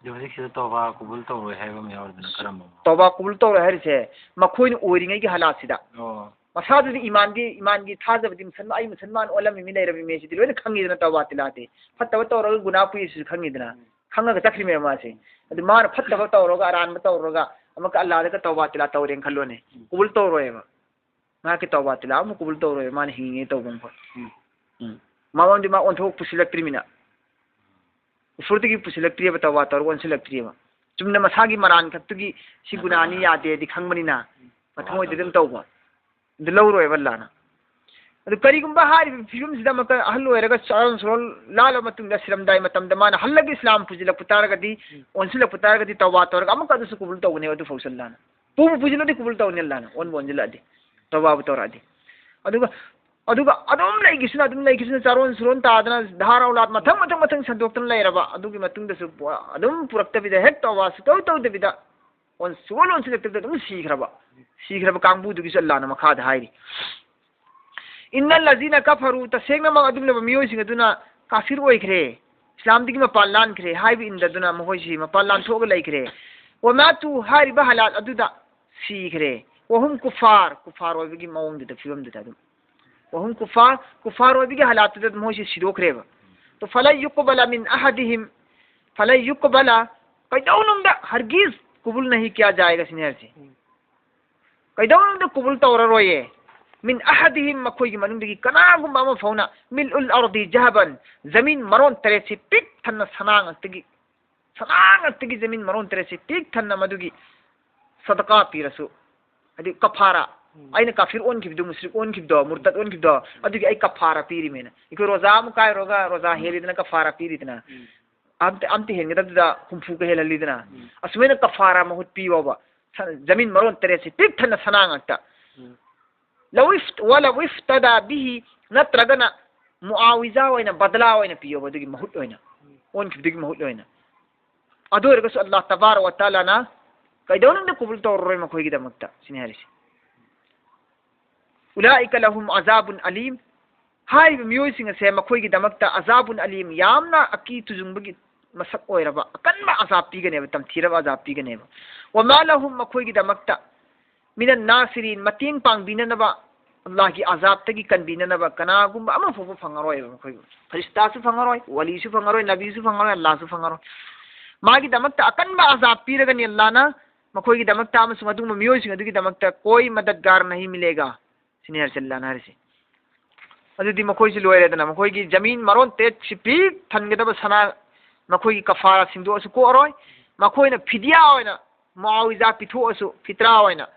ꯑꯗꯨ ꯍꯧꯖꯤꯛꯁꯤꯗ ꯇꯧꯕꯥ ꯀꯕꯨꯜ ꯇꯧꯔꯣꯏ ꯍꯥꯏꯕ ꯑꯃ ꯌꯥꯎꯔꯤꯗꯅ, ꯀꯔꯝꯕ ꯑꯃ? ꯇꯧꯕꯥ ꯀꯕꯨꯜ ꯇꯧꯔꯣꯏ ꯍꯥꯏꯔꯤꯁꯦ, ꯃꯈꯣꯏꯅ ꯑꯣꯏꯔꯤꯉꯩꯒꯤ ꯍꯥꯂꯥꯠꯁꯤꯗ꯫ ꯑꯣ꯫ ꯃꯁꯥꯗꯨꯗꯤ ꯏꯃꯥꯟꯒꯤ, ꯏꯃꯥꯟꯒꯤ ꯊꯥꯖꯕꯗꯤ, ꯃꯨꯁꯜꯃꯥꯟ, ꯑꯩ ꯃꯨꯁꯜꯃꯥꯟ ꯑꯣꯜꯂꯝꯃꯤ, ꯃꯤ ꯂꯩꯔꯝꯃꯤ, ꯃꯤ ꯁꯤꯗꯤ ꯂꯣꯏꯅ ꯈꯪꯉꯤꯗꯅ, ꯇꯧꯕꯥ ꯇꯤꯂꯥꯗꯤ꯫ ꯐꯠꯇꯕ ꯇꯧꯔꯒ ꯒꯨꯅꯥ ꯄꯨꯏꯁꯤꯁꯨ ꯈꯪꯉꯤꯗꯅ꯫ ꯎꯝ꯫ ꯈꯪꯉꯒ ꯆꯠꯈ꯭ꯔꯤꯃꯦꯕ ꯃꯥꯁꯦ꯫ ꯑꯗꯨ ꯃꯥꯅ ꯐꯠꯇꯕ ꯇꯧꯔꯒ, ꯑꯔꯥꯟꯕ ꯇꯧꯔꯒ, ꯑꯃꯨꯛꯀ ꯑꯜꯂꯥꯗꯒ ꯇꯧꯕꯥ ꯇꯤꯂꯥ ꯇꯧꯔꯦꯅ ꯈꯜꯂꯣꯅꯦ꯫ ꯎꯝ꯫ ꯀꯕꯨꯜ ꯇꯧꯔꯣꯏꯕ꯫ ꯃꯍꯥꯛꯀꯤ ꯇꯧꯕꯥ ꯇꯤꯂꯥ ꯑꯃꯨꯛ ꯀꯕꯨꯜ ꯇꯧꯔꯣꯏꯕ, ꯃꯥꯅ ꯍꯤꯡꯉꯤꯉꯩ ꯇꯧꯕ ꯃꯈꯣꯏ꯫ ꯎꯝ꯫ ꯎꯝ꯫ ꯃꯉꯣꯟꯗꯤ ꯃꯥ ꯑꯣꯟꯊꯣꯛ ꯄꯨꯁꯤꯜꯂꯛꯇ꯭ꯔꯤꯃꯤꯅ꯫ ꯀꯨꯐꯨꯔꯗꯒꯤ ꯄꯨꯁꯤꯜꯂꯛꯇ꯭ꯔꯤꯑꯕ, ꯇꯧꯕꯥ ꯇꯧꯔꯒ ꯑꯣꯟꯁꯤꯜꯂꯛꯇ꯭ꯔꯤꯑꯕ꯫ ꯆꯨꯝꯅ ꯃꯁꯥꯒꯤ ꯃꯔꯥꯟ ꯈꯛꯇꯨꯒꯤ ꯁꯤ ꯒꯨꯅꯥꯅꯤ ꯌꯥꯗꯦꯗꯤ ꯈꯪꯕꯅꯤꯅ, ꯃꯊꯪ ꯑꯣꯏꯗꯤ ꯑꯗꯨꯝ ꯇꯧꯕ꯫ ꯑꯗꯨ ꯂꯧꯔꯣꯏꯕ ꯑꯜꯂꯥꯅ꯫ ꯑꯗꯨ ꯀꯔꯤꯒꯨꯝꯕ ꯍꯥꯏꯔꯤꯕ ꯐꯤꯕꯝꯁꯤꯗ ꯑꯃꯨꯛꯀ ꯑꯍꯜ ꯑꯣꯏꯔꯒ ꯆꯥꯔꯣꯟ ꯁꯨꯔꯣꯟ ꯂꯥꯜꯂꯕ ꯃꯇꯨꯡꯗ, ꯁꯤꯔꯝꯗꯥꯏ ꯃꯇꯝꯗ ꯃꯥꯅ ꯍꯜꯂꯒ ꯏꯁꯂꯥꯝ ꯄꯨꯁꯤꯜꯂꯛꯄ ꯇꯥꯔꯒꯗꯤ, ꯎꯝ꯫ ꯑꯣꯟꯁꯤꯜꯂꯛꯄ ꯇꯥꯔꯒꯗꯤ, ꯇꯧꯕꯥ ꯇꯧꯔꯒ ꯑꯃꯨꯛꯀ ꯑꯗꯨꯁꯨ ꯀꯕꯨꯜ ꯇꯧꯒꯅꯦꯕ ꯑꯗꯨꯐꯥꯎꯁꯨ ꯑꯜꯂꯥꯅ꯫ ꯄꯨꯕꯨ ꯄꯨꯁꯤꯜꯂꯗꯤ ꯀꯕꯨꯜ ꯇꯧꯅꯤ ꯑꯜꯂꯥꯅ, ꯑꯣꯟꯕꯨ ꯑꯣꯟꯁꯤꯜꯂꯛꯑꯗꯤ, ꯇꯧꯕꯥꯕꯨ ꯇꯧꯔꯛꯑꯗꯤ꯫ ꯑꯗꯨꯒ, ꯑꯗꯨꯒ ꯑꯗꯨꯝ ꯂꯩꯈꯤꯁꯤꯅ, ꯑꯗꯨꯝ ꯂꯩꯈꯤꯁꯤꯅ, ꯆꯥꯔꯣꯟ ꯁꯨꯔꯣꯟ ꯇꯥꯗꯅ, ꯙꯥꯔ ꯑꯧꯂꯥꯗ ꯃꯊꯪ, ꯃꯊꯪ, ꯃꯊꯪ ꯁꯟꯗꯣꯛꯇꯅ ꯂꯩꯔꯕ, ꯑꯗꯨꯒꯤ ꯃꯇꯨꯡꯗꯁꯨ ꯄꯨ-, ꯑꯗꯨꯝ ꯄꯨꯔꯛꯇꯕꯤꯗ, ꯍꯦꯛ ꯇꯧꯕꯥ ꯁꯨꯛꯇꯧ ꯇꯧꯗꯕꯤꯗ, ꯑꯣꯟ-, ꯁꯨꯛꯑꯣꯟ ꯑꯣꯟꯁꯤꯜꯂꯛꯇꯕꯤꯗ ꯑꯗꯨꯝ ꯁꯤꯈ꯭ꯔꯕ, ꯁꯤꯈ꯭ꯔꯕ ꯀꯥꯡꯕꯨꯗꯨꯒꯤꯁꯨ ꯑꯜꯂꯥꯅ ꯃꯈꯥꯗ ꯍꯥꯏꯔꯤ, "ꯏꯟꯅ ꯂꯖꯤꯅ ꯀꯐꯔꯨ", ꯇꯁꯦꯡꯅꯃꯛ ꯑꯗꯨꯒꯨꯝꯂꯕ ꯃꯤꯑꯣꯏꯁꯤꯡ ꯑꯗꯨꯅ ꯀꯥꯐꯤꯔ ꯑꯣꯏꯈ꯭ꯔꯦ꯫ ꯏꯁꯂꯥꯝꯗꯒꯤ ꯃꯄꯥꯟ ꯂꯥꯟꯈ꯭ꯔꯦ ꯍꯥꯏꯕ ꯏꯟꯗꯗꯨꯅ ꯃꯈꯣꯏꯁꯤ ꯃꯄꯥꯟ ꯂꯥꯟꯊꯣꯛꯑꯒ ꯂꯩꯈ꯭ꯔꯦ꯫ ꯋꯃꯥꯇꯨ ꯍꯥꯏꯔꯤꯕ ꯍꯥꯂꯥꯠ ꯑꯗꯨꯗ ꯁꯤꯈ꯭ꯔꯦ꯫ ꯋꯍꯨꯝ ꯀꯨꯐꯥꯔ, ꯀꯨꯐꯥꯔ ꯑꯣꯏꯕꯒꯤ ꯃꯑꯣꯡꯗꯨꯗ, ꯐꯤꯕꯝꯗꯨꯗ ꯑꯗꯨꯝ꯫ ꯋꯍꯨꯝ ꯀꯨꯐꯥꯔ, ꯀꯨꯐꯥꯔ ꯑꯣꯏꯕꯒꯤ ꯍꯥꯂꯥꯠꯇꯨꯗ ꯃꯣꯏꯁꯤ ꯁꯤꯗꯣꯛꯈ꯭ꯔꯦꯕ꯫ ꯇꯣ ꯐꯂꯟ ꯌꯨꯛꯕꯂ ꯃꯤꯟ ꯑꯍꯗꯤꯍꯤꯝ, ꯐꯂꯟ ꯌꯨꯛꯕꯂ, ꯀꯩꯗꯧꯅꯨꯡꯗ ꯍꯔꯒꯤꯖ ꯀꯨꯕꯨꯜ ꯅꯍꯤ ꯀꯤꯌꯥ ꯖꯥꯌꯦꯒ ꯁꯤꯅꯤ ꯍꯥꯏꯔꯤꯁꯦ꯫ ꯀꯩꯗꯧꯅꯨꯡꯗ ꯀꯨꯕꯨꯜ ꯇꯧꯔꯔꯣꯏꯌꯦ꯫ ꯃꯤꯟ ꯑꯍꯗꯤꯍꯤꯝ, ꯃꯈꯣꯏꯒꯤ ꯃꯅꯨꯡꯗꯒꯤ ꯀꯅꯥꯒꯨꯝꯕ ꯑꯃ ꯐꯥꯎꯅ, ꯃꯤꯜ ꯎꯜ ꯑꯔꯗꯤ ꯖꯍꯕꯟ, ꯖꯃꯤꯟ ꯃꯔꯣꯟ ꯇꯔꯦꯠꯁꯤ ꯄꯤꯛ ꯊꯟꯅ ꯁꯅꯥ ꯉꯥꯛꯇꯒꯤ, ꯁꯅꯥ ꯉꯥꯛꯇꯒꯤ ꯖꯃꯤꯟ ꯃꯔꯣꯟ ꯇꯔꯦꯠꯁꯤ ꯄꯤꯛ ꯊꯟꯅ ꯃꯗꯨꯒꯤ ꯁꯗꯀꯥ ꯄꯤꯔꯁꯨ, ꯍꯥꯏꯗꯤ ꯀꯐꯥꯔꯥ, ꯎꯝ꯫ ꯑꯩꯅ ꯀꯥꯐꯤꯔ ꯑꯣꯟꯈꯤꯕꯗꯣ, ꯃꯨꯁ꯭ꯔꯤꯛ ꯑꯣꯟꯈꯤꯕꯗꯣ, ꯃꯨꯔꯇꯠ ꯑꯣꯟꯈꯤꯕꯗꯣ, ꯑꯗꯨꯒꯤ ꯑꯩ ꯀꯐꯥꯔꯥ ꯄꯤꯔꯤꯃꯦꯅ꯫ ꯑꯩꯈꯣꯏ ꯔꯣꯖꯥ ꯑꯃ ꯀꯥꯏꯔꯨꯔꯒ ꯔꯣꯖꯥ ꯎꯝ꯫ ꯍꯦꯜꯂꯤꯗꯅ ꯀꯐꯥꯔꯥ ꯄꯤꯔꯤꯗꯅ꯫ ꯎꯝ꯫ ꯑꯝꯇ, ꯑꯝꯇ ꯍꯦꯟꯒꯗꯕꯗꯨꯗ ꯍꯨꯝꯐꯨꯒ ꯍꯦꯜꯍꯜꯂꯤꯗꯅ꯫ ꯎꯝ꯫ ꯑꯁꯨꯃꯥꯏꯅ ꯀꯐꯥꯔꯥ ꯃꯍꯨꯠ ꯄꯤꯌꯣꯕ꯫ ꯁ-, ꯖꯃꯤꯟ ꯃꯔꯣꯟ ꯇꯔꯦꯠꯁꯤ ꯄꯤꯛ ꯊꯟꯅ ꯁꯅꯥ ꯉꯥꯛꯇ꯫ ꯎꯝ꯫ ꯂꯧ ꯏꯐ-, ꯋꯂꯧ ꯏꯐꯇꯗꯥ ꯕꯤꯍꯤ, ꯅꯠꯇ꯭ꯔꯒꯅ ꯃꯨꯑꯥꯋꯤꯖꯥ ꯑꯣꯏꯅ, ꯕꯗꯂꯥ ꯑꯣꯏꯅ ꯄꯤꯌꯣꯕ, ꯑꯗꯨꯒꯤ ꯃꯍꯨꯠ ꯑꯣꯏꯅ, ꯎꯝ꯫ ꯑꯣꯟꯈꯤꯕꯗꯨꯒꯤ ꯃꯍꯨꯠ ꯑꯣꯏꯅ꯫ ꯑꯗꯨ ꯑꯣꯏꯔꯒꯁꯨ ꯑꯜꯂꯥꯍ ꯇꯕꯥꯔꯛ ꯋ ꯇꯥꯂꯥꯅ ꯀꯩꯗꯧꯅꯨꯡꯗ ꯀꯨꯕꯨꯜ ꯇꯧꯔꯔꯣꯏ ꯃꯈꯣꯏꯒꯤꯗꯃꯛꯇ, ꯁꯤꯅꯤ ꯍꯥꯏꯔꯤꯁꯦ꯫ ꯎꯂꯥꯏꯀ ꯂꯍꯨꯝ ꯑꯖꯥꯕꯨꯟ ꯑꯂꯤꯝ, ꯍꯥꯏꯔꯤꯕ ꯃꯤꯑꯣꯏꯁꯤꯡ ꯑꯁꯦ ꯃꯈꯣꯏꯒꯤꯗꯃꯛꯇ ꯑꯖꯥꯕꯨꯟ ꯑꯂꯤꯝ, ꯌꯥꯝꯅ ꯑꯀꯤ ꯇꯨꯖꯨꯡꯕꯒꯤ ꯃꯁꯛ ꯑꯣꯏꯔꯕ ꯑꯀꯟꯕ ꯑꯖꯥꯕ ꯄꯤꯒꯅꯦꯕ, ꯇꯝꯊꯤꯔꯕ ꯑꯖꯥꯕ ꯄꯤꯒꯅꯦꯕ꯫ ꯋꯃꯥ ꯂꯍꯨꯝ, ꯃꯈꯣꯏꯒꯤꯗꯃꯛꯇ, ꯃꯤꯅꯟ ꯅꯥꯁꯤꯔꯤꯟ, ꯃꯇꯦꯡ ꯄꯥꯡꯕꯤꯅꯅꯕ, ꯑꯜꯂꯥꯍꯒꯤ ꯑꯖꯥꯕꯇꯒꯤ ꯀꯟꯕꯤꯅꯅꯕ ꯀꯅꯥꯒꯨꯝꯕ ꯑꯃ ꯐꯥꯎꯕ ꯐꯪꯉꯔꯣꯏꯕ ꯃꯈꯣꯏꯕꯨ꯫ ꯐꯔꯤꯁꯇꯥꯁꯨ ꯐꯪꯉꯔꯣꯏ, ꯋꯥꯂꯤꯁꯨ ꯐꯪꯉꯔꯣꯏ, ꯅꯕꯤꯁꯨ ꯐꯪꯉꯔꯣꯏ, ꯑꯜꯂꯥꯍꯁꯨ ꯐꯪꯉꯔꯣꯏ꯫ ꯃꯥꯒꯤꯗꯃꯛꯇ ꯑꯀꯟꯕ ꯑꯖꯥꯕ ꯄꯤꯔꯒꯅꯤ ꯑꯜꯂꯥꯍꯅ ꯃꯈꯣꯏꯒꯤꯗꯃꯛꯇ, ꯑꯃꯁꯨꯡ ꯑꯗꯨꯒꯨꯝꯕ ꯃꯤꯑꯣꯏꯁꯤꯡ ꯑꯗꯨꯒꯤꯗꯃꯛꯇ, ꯀꯣꯏ ꯃꯗꯗꯒꯥꯔ ꯅꯍꯤ ꯃꯤꯂꯦꯒꯥ꯫ ꯁꯤꯅꯤ ꯍꯥꯏꯔꯤꯁꯦ ꯑꯜꯂꯥꯍꯅ ꯍꯥꯏꯔꯤꯁꯦ꯫ ꯑꯗꯨꯗꯤ ꯃꯈꯣꯏꯁꯤ ꯂꯣꯏꯔꯦꯗꯅ, ꯃꯈꯣꯏꯒꯤ ꯖꯃꯤꯟ ꯃꯔꯣꯟ ꯇꯔꯦꯠꯁꯤ ꯄꯤꯛ ꯊꯟꯒꯗꯕ ꯁꯅꯥ, ꯃꯈꯣꯏꯒꯤ ꯀꯐꯥꯔꯥ ꯁꯤꯡꯗꯣꯛꯑꯁꯨ ꯀꯣꯛꯑꯔꯣꯏ꯫ ꯃꯈꯣꯏꯅ ꯐꯤꯗꯤꯌꯥ ꯑꯣꯏꯅ, ꯃꯨꯑꯥꯋꯤꯖꯥ ꯄꯤꯊꯣꯛꯑꯁꯨ, ꯐꯤꯇ꯭ꯔꯥ ꯑꯣꯏꯅ,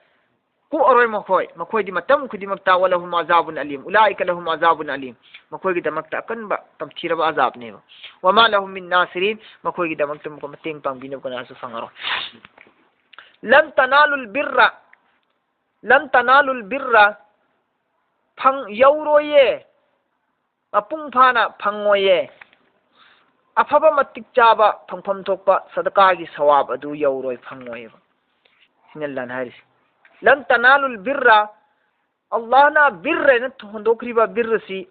ꯀꯣꯛꯑꯔꯣꯏ ꯃꯈꯣꯏ꯫ ꯃꯈꯣꯏꯗꯤ ꯃꯇꯝ ꯈꯨꯗꯤꯡꯃꯛꯇ ꯋꯂꯍꯨꯝ ꯑꯖꯥꯕꯨꯟ ꯑꯂꯤꯝ, ꯎꯂꯥꯏꯀ ꯂꯍꯨꯝ ꯑꯖꯥꯕꯨꯟ ꯑꯂꯤꯝ, ꯃꯈꯣꯏꯒꯤꯗꯃꯛꯇ ꯑꯀꯟꯕ ꯇꯝꯊꯤꯔꯕ ꯑꯖꯥꯕꯅꯦꯕ꯫ ꯋꯃꯥ ꯂꯍꯨꯝ ꯃꯤꯟ ꯅꯥꯁꯤꯔꯤꯟ, ꯃꯈꯣꯏꯒꯤꯗꯃꯛꯇ ꯃꯈꯣꯏ ꯃꯇꯦꯡ ꯄꯥꯡꯕꯤꯅꯕ ꯀꯅꯥꯁꯨ ꯐꯪꯉꯔꯣꯏ꯫ ꯂꯟ ꯇꯅꯥꯂꯨꯜ ꯕꯤꯔꯔ, ꯂꯟ ꯇꯅꯥꯂꯨꯜ ꯕꯤꯔꯔ, ꯐꯪ-, ꯌꯧꯔꯣꯏꯌꯦ, ꯃꯄꯨꯡ ꯐꯥꯅ ꯐꯪꯉꯣꯏꯌꯦ꯫ ꯑꯐꯕ ꯃꯇꯤꯛ ꯆꯥꯕ ꯐꯪꯐꯝ ꯊꯣꯛꯄ ꯁꯗꯀꯥꯒꯤ ꯁꯋꯥꯕ ꯑꯗꯨ ꯌꯧꯔꯣꯏ, ꯐꯪꯉꯣꯏꯌꯦꯕ꯫ ꯁꯤꯅꯤ ꯑꯜꯂꯥꯍꯅ ꯍꯥꯏꯔꯤꯁꯤ꯫ ꯂꯟ ꯇꯅꯥꯂꯨꯜ ꯕꯤꯔꯔ, ꯑꯜꯂꯥꯍꯅ ꯕꯤꯔꯔ ꯍꯥꯏꯅ ꯍꯟꯗꯣꯛꯈ꯭ꯔꯤꯕ ꯕꯤꯔꯔꯁꯤ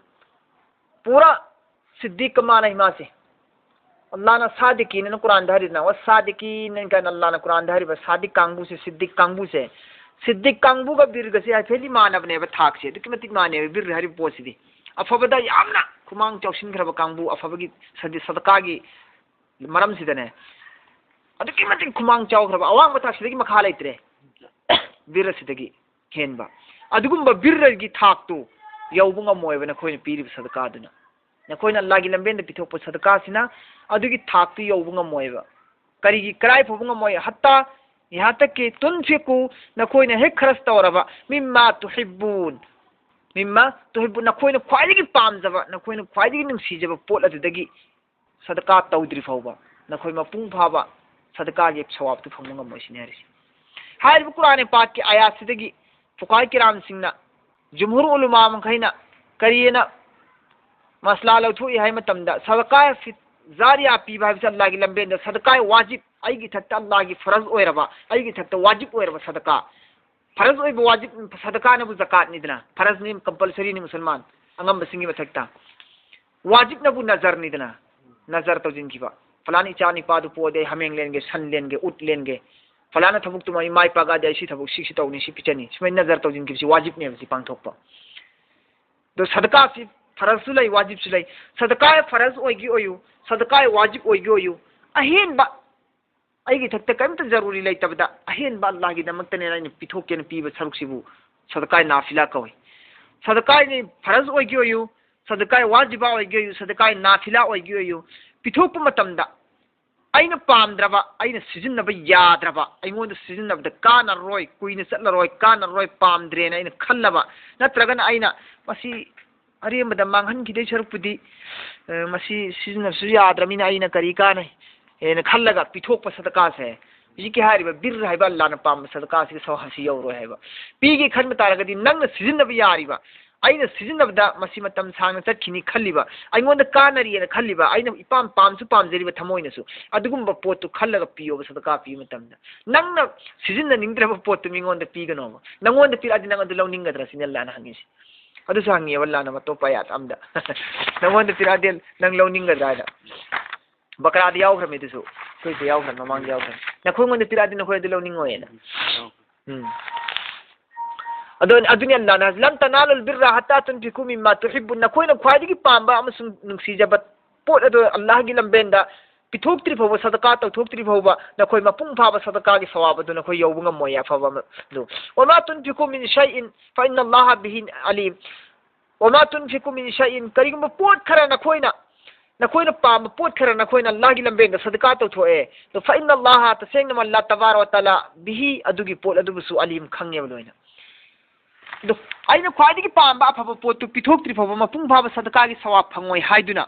ꯄꯨꯔꯥ ꯁꯤꯗꯤꯛꯀ ꯃꯥꯟꯅꯩ ꯃꯥꯁꯦ꯫ ꯑꯜꯂꯥꯅ ꯁꯥꯗꯤꯀꯤꯅ ꯀꯨꯔꯥꯟꯗ ꯍꯥꯏꯔꯤꯗꯅ, ꯋꯥ ꯁꯥꯗꯤꯀꯤꯅ ꯀꯥꯏꯅ ꯑꯜꯂꯥꯅ ꯀꯨꯔꯥꯟꯗ ꯍꯥꯏꯔꯤꯕ ꯁꯥꯗꯤꯛ ꯀꯥꯡꯕꯨꯁꯦ, ꯁꯤꯗꯤꯛ ꯀꯥꯡꯕꯨꯁꯦ, ꯁꯤꯗꯤꯛ ꯀꯥꯡꯕꯨꯒ ꯕꯤꯔꯒꯁꯦ ꯍꯥꯏꯐꯦꯠꯗꯤ ꯃꯥꯟꯅꯕꯅꯦꯕ, ꯊꯥꯛꯁꯦ ꯑꯗꯨꯛꯀꯤ ꯃꯇꯤꯛ ꯃꯥꯟꯅꯩꯕ ꯕꯤꯔ ꯍꯥꯏꯔꯤꯕ ꯄꯣꯠꯁꯤꯗꯤ꯫ ꯑꯐꯕꯗ ꯌꯥꯝꯅ ꯈꯨꯃꯥꯡ ꯆꯥꯎꯁꯤꯟꯈ꯭ꯔꯕ ꯀꯥꯡꯕꯨ, ꯑꯐꯕꯒꯤ ꯁꯗꯤ-, ꯁꯗꯀꯥꯒꯤ ꯃꯔꯝꯁꯤꯗꯅꯦ ꯑꯗꯨꯛꯀꯤ ꯃꯇꯤꯛ ꯈꯨꯃꯥꯡ ꯆꯥꯎꯈ꯭ꯔꯕ, ꯑꯋꯥꯡꯕ ꯊꯥꯛꯁꯤꯗꯒꯤ ꯃꯈꯥ ꯂꯩꯇ꯭ꯔꯦ꯫ ꯕꯤꯔ ꯑꯁꯤꯗꯒꯤ ꯍꯦꯟꯕ ꯑꯗꯨꯒꯨꯝꯕ ꯕꯤꯔꯒꯤ ꯊꯥꯛꯇꯨ ꯌꯧꯕ ꯉꯝꯃꯣꯏꯕ ꯅꯈꯣꯏꯅ ꯄꯤꯔꯤꯕ ꯁꯗꯀꯥꯗꯨꯅ꯫ ꯅꯈꯣꯏꯅ ꯑꯜꯂꯥꯒꯤ ꯂꯝꯕꯦꯟꯗ ꯄꯤꯊꯣꯛꯄ ꯁꯗꯀꯥꯁꯤꯅ ꯑꯗꯨꯒꯤ ꯊꯥꯛꯇꯨ ꯌꯧꯕ ꯉꯝꯃꯣꯏꯕ꯫ ꯀꯔꯤꯒꯤ, ꯀꯔꯥꯏ ꯐꯥꯎꯕ ꯉꯝꯃꯣꯏ? ꯍꯠꯇꯥ ꯌꯥꯍꯥꯇꯛꯀꯤ ꯇꯨꯟꯐꯤꯀꯨ, ꯅꯈꯣꯏꯅ ꯍꯦꯛ ꯈꯔꯁ ꯇꯧꯔꯕ, ꯃꯤꯝꯃꯥ ꯇꯨꯍꯤꯕꯨꯟ, ꯃꯤꯝꯃꯥ ꯇꯨꯍꯤꯕꯨꯟ, ꯅꯈꯣꯏꯅ ꯈ꯭ꯋꯥꯏꯗꯒꯤ ꯄꯥꯝꯖꯕ, ꯅꯈꯣꯏꯅ ꯈ꯭ꯋꯥꯏꯗꯒꯤ ꯅꯨꯡꯁꯤꯖꯕ ꯄꯣꯠ ꯑꯗꯨꯗꯒꯤ ꯁꯗꯀꯥ ꯇꯧꯗ꯭ꯔꯤ ꯐꯥꯎꯕ ꯅꯈꯣꯏ ꯃꯄꯨꯡ ꯐꯥꯕ ꯁꯗꯀꯥꯒꯤ ꯁꯋꯥꯕꯇꯨ ꯐꯪꯕ ꯉꯝꯃꯣꯏ ꯁꯤꯅꯤ ꯍꯥꯏꯔꯤꯁꯦ꯫ ꯍꯥꯏꯔꯤꯕ ꯀꯨꯔꯥꯟ ꯄꯥꯛꯀꯤ ꯑꯥꯌꯥꯠꯁꯤꯗꯒꯤ ꯐꯨꯀꯥꯏ ꯀꯤꯔꯥꯝꯁꯤꯡꯅ, ꯖꯨꯝꯍꯨꯔ ꯎꯂꯨꯃꯥ ꯃꯈꯩꯅ ꯀꯔꯤꯅ ꯃꯁꯂꯥ ꯂꯧꯊꯣꯛꯏ ꯍꯥꯏ ꯃꯇꯝꯗ, ꯁꯗꯀꯥ ꯐꯤꯠ ꯖꯥꯔꯤꯌꯥ ꯄꯤꯕ ꯍꯥꯏꯕꯁꯤ ꯑꯜꯂꯥꯒꯤ ꯂꯝꯕꯦꯟꯗ ꯁꯗꯀꯥ ꯋꯥꯖꯤꯕ, ꯑꯩꯒꯤ ꯏꯊꯛꯇ ꯑꯜꯂꯥꯒꯤ ꯐꯔꯖ ꯑꯣꯏꯔꯕ, ꯑꯩꯒꯤ ꯏꯊꯛꯇ ꯋꯥꯖꯤꯕ ꯑꯣꯏꯔꯕ ꯁꯗꯀꯥ꯫ ꯐꯔꯖ ꯑꯣꯏꯕ ꯋꯥꯖꯤꯕ ꯁꯗꯀꯥꯅꯕꯨ ꯖꯀꯥꯠꯅꯤꯗꯅ, ꯐꯔꯖꯅꯤ, ꯀꯝꯄꯜꯁꯔꯤꯅꯤ ꯃꯨꯁꯜꯃꯥꯟ ꯑꯉꯝꯕꯁꯤꯡꯒꯤ ꯃꯊꯛꯇ꯫ ꯋꯥꯖꯤꯕꯅꯕꯨ ꯅꯖꯔꯅꯤꯗꯅ, ꯅꯖꯔ ꯇꯧꯁꯤꯟꯈꯤꯕ, ꯐꯂꯥꯅ ꯏꯆꯥ ꯅꯤꯄꯥꯗꯨ ꯄꯣꯛꯑꯗꯤ ꯑꯩ ꯍꯥꯃꯦꯡ ꯂꯦꯟꯒꯦ, ꯁꯟ ꯂꯦꯟꯒꯦ, ꯎꯠ ꯂꯦꯟꯒꯦ, ꯐꯂꯥꯅ ꯊꯕꯛꯇꯨꯃ ꯏꯃꯥ ꯏꯄꯥꯒꯗꯤ ꯑꯩ ꯁꯤ ꯊꯕꯛ ꯁꯤꯁꯤ ꯇꯧꯅꯤ, ꯁꯤ ꯄꯤꯖꯅꯤ, ꯁꯨꯃꯥꯏꯅ ꯅꯖꯔ ꯇꯧꯁꯤꯟꯈꯤꯕꯁꯤ ꯋꯥꯖꯤꯕꯅꯦꯕ ꯁꯤ ꯄꯥꯡꯊꯣꯛꯄ꯫ ꯑꯗꯣ ꯁꯗꯀꯥꯁꯤ ꯐꯔꯖꯁꯨ ꯂꯩ, ꯋꯥꯖꯤꯕꯁꯨ ꯂꯩ꯫ ꯁꯗꯀꯥ ꯐꯔꯖ ꯑꯣꯏꯒꯦ ꯑꯣꯏꯌꯨ, ꯁꯗꯀꯥ ꯋꯥꯖꯤꯕ ꯑꯣꯏꯒꯦ ꯑꯣꯏꯌꯨ, ꯑꯍꯦꯟꯕ ꯑꯩꯒꯤ ꯏꯊꯛꯇ ꯀꯔꯤꯝꯇ ꯖꯔꯨꯔꯤ ꯂꯩꯇꯕꯗ ꯑꯍꯦꯟꯕ ꯑꯜꯂꯥꯍꯒꯤꯗꯃꯛꯇꯅꯦꯅ ꯑꯩꯅ ꯄꯤꯊꯣꯛꯀꯦꯅ ꯄꯤꯕ ꯁꯔꯨꯛꯁꯤꯕꯨ ꯁꯗꯀꯥ ꯅꯥꯐꯤꯂꯥ ꯀꯧꯏ꯫ ꯁꯗꯀꯥꯅꯤ ꯐꯔꯖ ꯑꯣꯏꯒꯦ ꯑꯣꯏꯌꯨ, ꯁꯗꯀꯥ ꯋꯥꯖꯤꯕꯥ ꯑꯣꯏꯒꯦ ꯑꯣꯏꯌꯨ, ꯁꯗꯀꯥ ꯅꯥꯐꯤꯂꯥ ꯑꯣꯏꯒꯦ ꯑꯣꯏꯌꯨ, ꯄꯤꯊꯣꯛꯄ ꯃꯇꯝꯗ ꯑꯩꯅ ꯄꯥꯝꯗ꯭ꯔꯕ, ꯑꯩꯅ ꯁꯤꯖꯤꯟꯅꯕ ꯌꯥꯗ꯭ꯔꯕ, ꯑꯩꯉꯣꯟꯗ ꯁꯤꯖꯤꯟꯅꯕꯗ ꯀꯥꯟꯅꯔꯣꯏ, ꯀꯨꯏꯅ ꯆꯠꯂꯔꯣꯏ, ꯀꯥꯟꯅꯔꯣꯏ, ꯄꯥꯝꯗ꯭ꯔꯦꯅ ꯑꯩꯅ ꯈꯜꯂꯕ, ꯅꯠꯇ꯭ꯔꯒꯅ ꯑꯩꯅ ꯃꯁꯤ ꯑꯔꯦꯝꯕꯗ ꯃꯥꯡꯍꯟꯈꯤꯗꯣꯏ ꯁꯔꯨꯛꯄꯨꯗꯤ, ꯑ, ꯃꯁꯤ ꯁꯤꯖꯤꯟꯅꯕꯁꯨ ꯌꯥꯗ꯭ꯔꯕꯅꯤꯅ ꯑꯩꯅ ꯀꯔꯤ ꯀꯥꯟꯅꯩ ꯍꯥꯏꯅ ꯈꯜꯂꯒ ꯄꯤꯊꯣꯛꯄ ꯁꯗꯀꯥꯁꯦ, ꯍꯧꯖꯤꯛꯀꯤ ꯍꯥꯏꯔꯤꯕ ꯕꯤꯔ ꯍꯥꯏꯕ ꯑꯜꯂꯥꯅ ꯄꯥꯝꯕ ꯁꯗꯀꯥꯁꯤꯒꯤ ꯁꯋꯥꯁꯤ ꯌꯧꯔꯣꯏ ꯍꯥꯏꯕ꯫ ꯄꯤꯒꯦ ꯈꯟꯕ ꯇꯥꯔꯒꯗꯤ ꯅꯪꯅ ꯁꯤꯖꯤꯟꯅꯕ ꯌꯥꯔꯤꯕ, ꯑꯩꯅ ꯁꯤꯖꯤꯟꯅꯕꯗ ꯃꯁꯤ ꯃꯇꯝ ꯁꯥꯡꯅ ꯆꯠꯈꯤꯅꯤ ꯈꯜꯂꯤꯕ, ꯑꯩꯉꯣꯟꯗ ꯀꯥꯟꯅꯔꯤꯑꯅ ꯈꯜꯂꯤꯕ, ꯑꯩꯅ ꯏꯄꯥꯝ ꯄꯥꯝꯁꯨ ꯄꯥꯝꯖꯔꯤꯕ ꯊꯃꯣꯏꯅꯁꯨ ꯑꯗꯨꯒꯨꯝꯕ ꯄꯣꯠꯇꯨ ꯈꯜꯂꯒ ꯄꯤꯌꯣꯕ ꯁꯗꯀꯥ ꯄꯤꯕ ꯃꯇꯝꯗ꯫ ꯅꯪꯅ ꯁꯤꯖꯤꯟꯅꯅꯤꯡꯗ꯭ꯔꯕ ꯄꯣꯠꯇꯨ ꯃꯤꯉꯣꯟꯗ ꯄꯤꯒꯅꯣꯕ꯫ ꯅꯪꯉꯣꯟꯗ ꯄꯤꯔꯛꯑꯗꯤ ꯅꯪ ꯑꯗꯨ ꯂꯧꯅꯤꯡꯒꯗ꯭ꯔꯥ ꯁꯤꯅꯤ ꯑꯜꯂꯥꯅ ꯍꯪꯉꯤꯁꯦ꯫ ꯑꯗꯨꯁꯨ ꯍꯪꯉꯤꯑꯕ ꯑꯜꯂꯥꯅ ꯑꯇꯣꯞꯄ ꯑꯌꯥꯠ ꯑꯝꯗ꯫ ꯅꯪꯉꯣꯟꯗ ꯄꯤꯔꯛꯑꯗꯤ ꯅꯪ ꯂꯧꯅꯤꯡꯒꯗ꯭ꯔꯥ ꯍꯥꯏꯅ꯫ ꯕꯀꯔꯥꯗ ꯌꯥꯎꯈ꯭ꯔꯃꯤ ꯑꯗꯨꯁꯨ, ꯑꯩꯈꯣꯏꯗ ꯌꯥꯎꯈ꯭ꯔꯃꯤ, ꯃꯃꯥꯡꯗ ꯌꯥꯎꯈ꯭ꯔꯃꯤ꯫ ꯅꯈꯣꯏꯉꯣꯟꯗ ꯄꯤꯔꯛꯑꯗꯤ ꯅꯈꯣꯏ ꯑꯗꯨ ꯂꯧꯅꯤꯡꯉꯣꯏꯅ꯫ ꯎꯝ꯫ ꯑꯗꯣ ꯑꯗꯨꯅꯤ ꯑꯜꯂꯥꯍꯅ ꯍꯥꯏꯁꯦ, "ꯂꯟ ꯇꯅꯥꯂꯨꯜ ꯕꯤꯔꯔ ꯍꯠꯇꯥ ꯇꯨꯟꯐꯤꯀꯨ ꯃꯤꯝꯃꯥ ꯇꯨꯍꯤꯕꯨꯟ", ꯅꯈꯣꯏꯅ ꯈ꯭ꯋꯥꯏꯗꯒꯤ ꯄꯥꯝꯕ ꯑꯃꯁꯨꯡ ꯅꯨꯡꯁꯤꯖꯕ ꯄꯣꯠ ꯑꯗꯨ ꯑꯜꯂꯥꯍꯒꯤ ꯂꯝꯕꯦꯟꯗ ꯄꯤꯊꯣꯛꯇ꯭ꯔꯤ ꯐꯥꯎꯕ, ꯁꯗꯀꯥ ꯇꯧꯊꯣꯛꯇ꯭ꯔꯤ ꯐꯥꯎꯕ, ꯅꯈꯣꯏ ꯃꯄꯨꯡ ꯐꯥꯕ ꯁꯗꯀꯥꯒꯤ ꯁꯋꯥꯕ ꯑꯗꯨ ꯅꯈꯣꯏ ꯌꯧꯕ ꯉꯝꯃꯣꯏ, ꯑꯐꯕ ꯑꯃ ꯑꯗꯨ꯫ "ꯋꯃꯥ ꯇꯨꯟꯐꯤꯀꯨ ꯃꯤꯟ ꯁꯩꯏꯟ ꯐ ꯏꯟꯅ ꯑꯜꯂꯥꯍ ꯕꯤꯍꯤ ꯑꯂꯤꯝ"꯫ "ꯋꯃꯥ ꯇꯨꯟꯐꯤꯀꯨ ꯃꯤꯟ ꯁꯩꯏꯟ", ꯀꯔꯤꯒꯨꯝꯕ ꯄꯣꯠ ꯈꯔ ꯅꯈꯣꯏꯅ, ꯅꯈꯣꯏꯅ ꯄꯥꯝꯕ ꯄꯣꯠ ꯈꯔ ꯅꯈꯣꯏꯅ ꯑꯜꯂꯥꯍꯒꯤ ꯂꯝꯕꯦꯟꯗ ꯁꯗꯀꯥ ꯇꯧꯊꯣꯛꯑꯦ, ꯑꯗꯣ "ꯐ ꯏꯟꯅ ꯑꯜꯂꯥꯍ", ꯇꯁꯦꯡꯅ ꯑꯜꯂꯥꯍ ꯇꯕꯥꯔ ꯋ ꯇꯥꯂꯥ, "ꯕꯤꯍꯤ", ꯑꯗꯨꯒꯤ ꯄꯣꯠ ꯑꯗꯨꯕꯨꯁꯨ "ꯑꯂꯤꯝ", ꯈꯪꯉꯦꯕ ꯂꯣꯏꯅ꯫ ꯑꯗꯣ ꯑꯩꯅ ꯈ꯭ꯋꯥꯏꯗꯒꯤ ꯄꯥꯝꯕ ꯑꯐꯕ ꯄꯣꯠꯇꯨ ꯄꯤꯊꯣꯛꯇ꯭ꯔꯤ ꯐꯥꯎꯕ ꯃꯄꯨꯡ ꯐꯥꯕ ꯁꯗꯀꯥꯒꯤ ꯁꯋꯥꯕ ꯐꯪꯉꯣꯏ ꯍꯥꯏꯗꯨꯅ,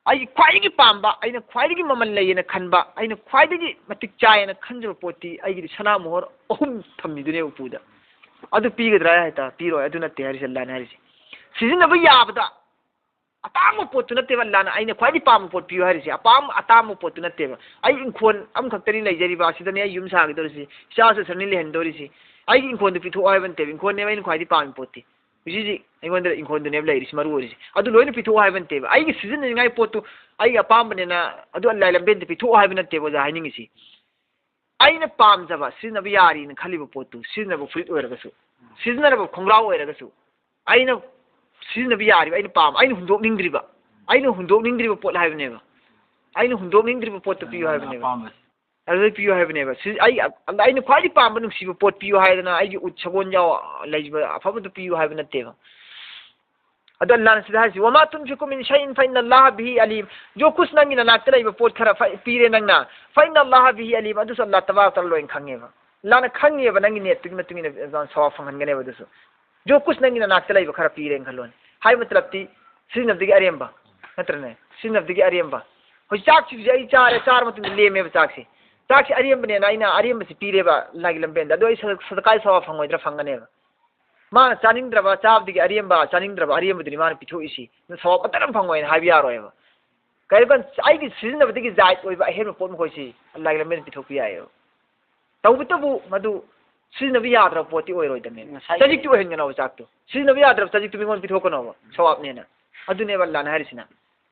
ꯑꯩꯒꯤ ꯈ꯭ꯋꯥꯏꯗꯒꯤ ꯄꯥꯝꯕ, ꯑꯩꯅ ꯈ꯭ꯋꯥꯏꯗꯒꯤ ꯃꯃꯜ ꯂꯩꯌꯦꯅ ꯈꯟꯕ, ꯑꯩꯅ ꯈ꯭ꯋꯥꯏꯗꯒꯤ ꯃꯇꯤꯛ ꯆꯥꯏꯌꯦꯅ ꯈꯟꯖꯕ ꯄꯣꯠꯇꯤ ꯑꯩꯒꯤꯗꯤ ꯁꯅꯥ ꯃꯣꯍꯣꯔ ꯑꯍꯨꯝ ꯊꯝꯃꯤꯗꯨꯅꯦ ꯎꯄꯨꯗ꯫ ꯑꯗꯨ ꯄꯤꯒꯗ꯭ꯔꯥ ꯍꯥꯏꯇꯥ? ꯄꯤꯔꯣꯏ꯫ ꯑꯗꯨ ꯅꯠꯇꯦ ꯍꯥꯏꯔꯤꯁꯦ ꯑꯜꯂꯥꯅ ꯍꯥꯏꯔꯤꯁꯦ꯫ ꯁꯤꯖꯤꯟꯅꯕ ꯌꯥꯕꯗ ꯑꯇꯥꯡꯕ ꯄꯣꯠꯇꯨ ꯅꯠꯇꯦꯕ ꯑꯜꯂꯥꯅ ꯑꯩꯅ ꯈ꯭ꯋꯥꯏꯗꯒꯤ ꯄꯥꯝꯕ ꯄꯣꯠ ꯄꯤꯌꯨ ꯍꯥꯏꯔꯤꯁꯦ꯫ ꯑꯄꯥꯝꯕ ꯑꯇꯥꯡꯕ ꯄꯣꯠꯇꯨ ꯅꯠꯇꯦꯕ꯫ ꯑꯩ ꯏꯪꯈꯣꯜ ꯑꯃꯈꯛꯇꯅꯤ ꯂꯩꯖꯔꯤꯕ, ꯑꯁꯤꯗꯅꯦ ꯑꯩ ꯌꯨꯝ ꯁꯥꯒꯗꯧꯔꯤꯁꯤ, ꯏꯆꯥ ꯁꯨꯗꯅꯤ ꯂꯩꯍꯟꯗꯧꯔꯤꯁꯤ꯫ ꯑꯩꯒꯤ ꯏꯪꯈꯣꯜꯗꯨ ꯄꯤꯊꯣꯛꯑꯣ ꯍꯥꯏꯕ ꯅꯠꯇꯦꯕ꯫ ꯏꯪꯈꯣꯜꯅꯦꯕ ꯑꯩꯅ ꯈ꯭ꯋꯥꯏꯗꯒꯤ ꯄꯥꯝꯃꯤ ꯄꯣꯠꯇꯤ꯫ ꯍꯧꯖꯤꯛ ꯍꯧꯖꯤꯛ ꯑꯩꯉꯣꯟꯗ ꯏꯪꯈꯣꯜꯗꯨꯅꯦꯕ ꯂꯩꯔꯤꯁꯤ ꯃꯔꯨ ꯑꯣꯏꯔꯤꯁꯤ꯫ ꯑꯗꯨ ꯂꯣꯏꯅ ꯄꯤꯊꯣꯛꯑꯣ ꯍꯥꯏꯕ ꯅꯠꯇꯦꯕ꯫ ꯑꯩꯒꯤ ꯁꯤꯖꯤꯟꯅꯅꯤꯡꯉꯥꯏ ꯄꯣꯠꯇꯨ ꯑꯩꯒꯤ ꯑꯄꯥꯝꯕꯅꯦꯅ ꯑꯗꯨ ꯑꯜꯂꯥꯍ ꯂꯝꯕꯦꯟꯗ ꯄꯤꯊꯣꯛꯑꯣ ꯍꯥꯏꯕ ꯅꯠꯇꯦꯕ ꯑꯣꯖꯥ ꯍꯥꯏꯅꯤꯡꯉꯤꯁꯤ꯫ ꯑꯩꯅ ꯄꯥꯝꯖꯕ, ꯁꯤꯖꯤꯟꯅꯕ ꯌꯥꯔꯤꯅ ꯈꯜꯂꯤꯕ ꯄꯣꯠꯇꯨ, ꯁꯤꯖꯤꯟꯅꯕ ꯐꯨꯔꯤꯠ ꯑꯣꯏꯔꯒꯁꯨ, ꯁꯤꯖꯤꯟꯅꯔꯕ ꯈꯣꯡꯒ꯭ꯔꯥꯎ ꯑꯣꯏꯔꯒꯁꯨ, ꯑꯩꯅ ꯁꯤꯖꯤꯟꯅꯕ ꯌꯥꯔꯤꯕ, ꯑꯩꯅ ꯄꯥꯝꯕ, ꯑꯩꯅ ꯍꯨꯟꯗꯣꯛꯅꯤꯡꯗ꯭ꯔꯤꯕ, ꯑꯩꯅ ꯍꯨꯟꯗꯣꯛꯅꯤꯡꯗ꯭ꯔꯤꯕ ꯄꯣꯠ ꯍꯥꯏꯕꯅꯦꯕ꯫ ꯑꯩꯅ ꯍꯨꯟꯗꯣꯛꯅꯤꯡꯗ꯭ꯔꯤꯕ ꯄꯣꯠꯇꯨ ꯄꯤꯌꯨ ꯍꯥꯏꯕꯅꯦꯕ꯫ ꯑꯄꯥꯝꯕꯁꯦ꯫ ꯑꯗꯨꯗꯩ ꯄꯤꯌꯨ ꯍꯥꯏꯕꯅꯦꯕ꯫ ꯁꯤ ꯑꯩ, ꯑꯩꯅ ꯈ꯭ꯋꯥꯏꯗꯒꯤ ꯄꯥꯝꯕ ꯅꯨꯡꯁꯤꯕ ꯄꯣꯠ ꯄꯤꯌꯨ ꯍꯥꯏꯗꯅ ꯑꯩꯒꯤ ꯎꯠ ꯁꯒꯣꯜ ꯌꯥꯎ ꯂꯩꯕ ꯑꯐꯕꯗꯨ ꯄꯤꯌꯨ ꯍꯥꯏꯕ ꯅꯠꯇꯦꯕ꯫ ꯑꯗꯣ ꯑꯜꯂꯥꯍꯅ ꯁꯤꯗ ꯍꯥꯏꯁꯤ, "ꯋꯃꯥ ꯇꯨꯟꯐꯤꯀꯨ ꯃꯤꯟ ꯁꯩꯏꯟ ꯐ ꯏꯟꯅ ꯑꯜꯂꯥꯍ ꯕꯤꯍꯤ ꯑꯂꯤꯝ"꯫ ꯖꯣ ꯀꯨꯁ ꯅꯪꯒꯤ ꯅꯅꯥꯛꯇ ꯂꯩꯕ ꯄꯣꯠ ꯈꯔ ꯐ-, ꯄꯤꯔꯦ ꯅꯪꯅ, "ꯐ ꯏꯟꯅ ꯑꯜꯂꯥꯍ ꯕꯤꯍꯤ ꯑꯂꯤꯝ", ꯑꯗꯨꯁꯨ ꯑꯜꯂꯥꯍ ꯇꯕꯥꯔꯛ ꯇꯥꯂꯥ ꯂꯣꯏꯅ ꯈꯪꯉꯦꯕ꯫ ꯑꯜꯂꯥꯍꯅ ꯈꯪꯉꯦꯕ ꯅꯪꯒꯤ ꯅꯤꯌꯠꯇꯨꯒꯤ ꯃꯇꯨꯡ ꯏꯟꯅ ꯁꯋꯥꯕ ꯐꯪꯍꯟꯒꯅꯦꯕ ꯑꯗꯨꯁꯨ꯫ ꯖꯣ ꯀꯨꯁ ꯅꯪꯒꯤ ꯅꯅꯥꯛꯇ ꯂꯩꯕ ꯈꯔ ꯄꯤꯔꯦꯅ ꯈꯜꯂꯣꯅꯦ꯫ ꯍꯥꯏꯕ ꯃꯇꯂꯕꯇꯤ ꯁꯤꯖꯤꯟꯅꯕꯗꯒꯤ ꯑꯔꯦꯝꯕ, ꯅꯠꯇ꯭ꯔꯅꯦ? ꯁꯤꯖꯤꯟꯅꯕꯗꯒꯤ ꯑꯔꯦꯝꯕ꯫ ꯍꯧꯖꯤꯛ ꯆꯥꯛꯁꯤꯁꯨ ꯑꯩ ꯆꯥꯔꯦ, ꯆꯥꯔ ꯃꯇꯨꯡꯗ ꯂꯦꯝꯃꯦꯕ ꯆꯥꯛꯁꯦ꯫ ꯆꯥꯛꯁꯦ ꯑꯔꯦꯝꯕꯅꯦꯅ ꯑꯩꯅ ꯑꯔꯦꯝꯕꯁꯤ ꯄꯤꯔꯦꯕ ꯑꯜꯂꯥꯍꯒꯤ ꯂꯝꯕꯦꯟꯗ꯫ ꯑꯗꯣ ꯑꯩ ꯁꯗ-, ꯁꯗꯀꯥꯏ ꯁꯋꯥꯕ ꯐꯪꯉꯣꯏꯗ꯭ꯔꯥ? ꯐꯪꯒꯅꯦꯕ꯫ ꯃꯥꯅ ꯆꯥꯅꯤꯡꯗ꯭ꯔꯕ ꯆꯥꯕꯗꯒꯤ ꯑꯔꯦꯝꯕ, ꯆꯥꯅꯤꯡꯗ꯭ꯔꯕ ꯑꯔꯦꯝꯕꯗꯨꯅꯤ ꯃꯥꯅ ꯄꯤꯊꯣꯛꯏꯁꯤ꯫ ꯅꯪ ꯁꯋꯥꯕ ꯑꯃꯠꯇ ꯐꯪꯉꯣꯏꯅ ꯍꯥꯏꯕ ꯌꯥꯔꯣꯏꯕ꯫ ꯀꯔꯤꯒꯨꯝꯕ ꯑꯩꯒꯤ ꯁꯤꯖꯤꯟꯅꯕꯗꯒꯤ ꯖꯥꯏꯗ ꯑꯣꯏꯕ ꯑꯍꯦꯟꯕ ꯄꯣꯠ ꯃꯈꯣꯏꯁꯤ ꯑꯜꯂꯥꯍꯒꯤ ꯂꯝꯕꯦꯟꯗ ꯄꯤꯊꯣꯛꯄ ꯌꯥꯏꯑꯕ꯫ ꯇꯧꯕꯇꯕꯨ ꯃꯗꯨ ꯁꯤꯖꯤꯟꯅꯕ ꯌꯥꯗ꯭ꯔꯕ ꯄꯣꯠꯇꯤ ꯑꯣꯏꯔꯣꯏꯗꯕꯅꯦ꯫ ꯉꯁꯥꯏꯒꯤ ꯆꯖꯤꯛꯇꯤ ꯑꯣꯏꯍꯟꯒꯅꯣꯕ ꯆꯥꯛꯇꯣ꯫ ꯁꯤꯖꯤꯟꯅꯕ ꯌꯥꯗ꯭ꯔꯕ ꯆꯖꯤꯛꯇꯨ ꯃꯤꯉꯣꯟꯗ ꯄꯤꯊꯣꯛꯀꯅꯣꯕ, ꯁꯋꯥꯕꯅꯦꯅ꯫ ꯑꯗꯨꯅꯦꯕ ꯑꯜꯂꯥꯍꯅ ꯍꯥꯏꯔꯤꯁꯤꯅ꯫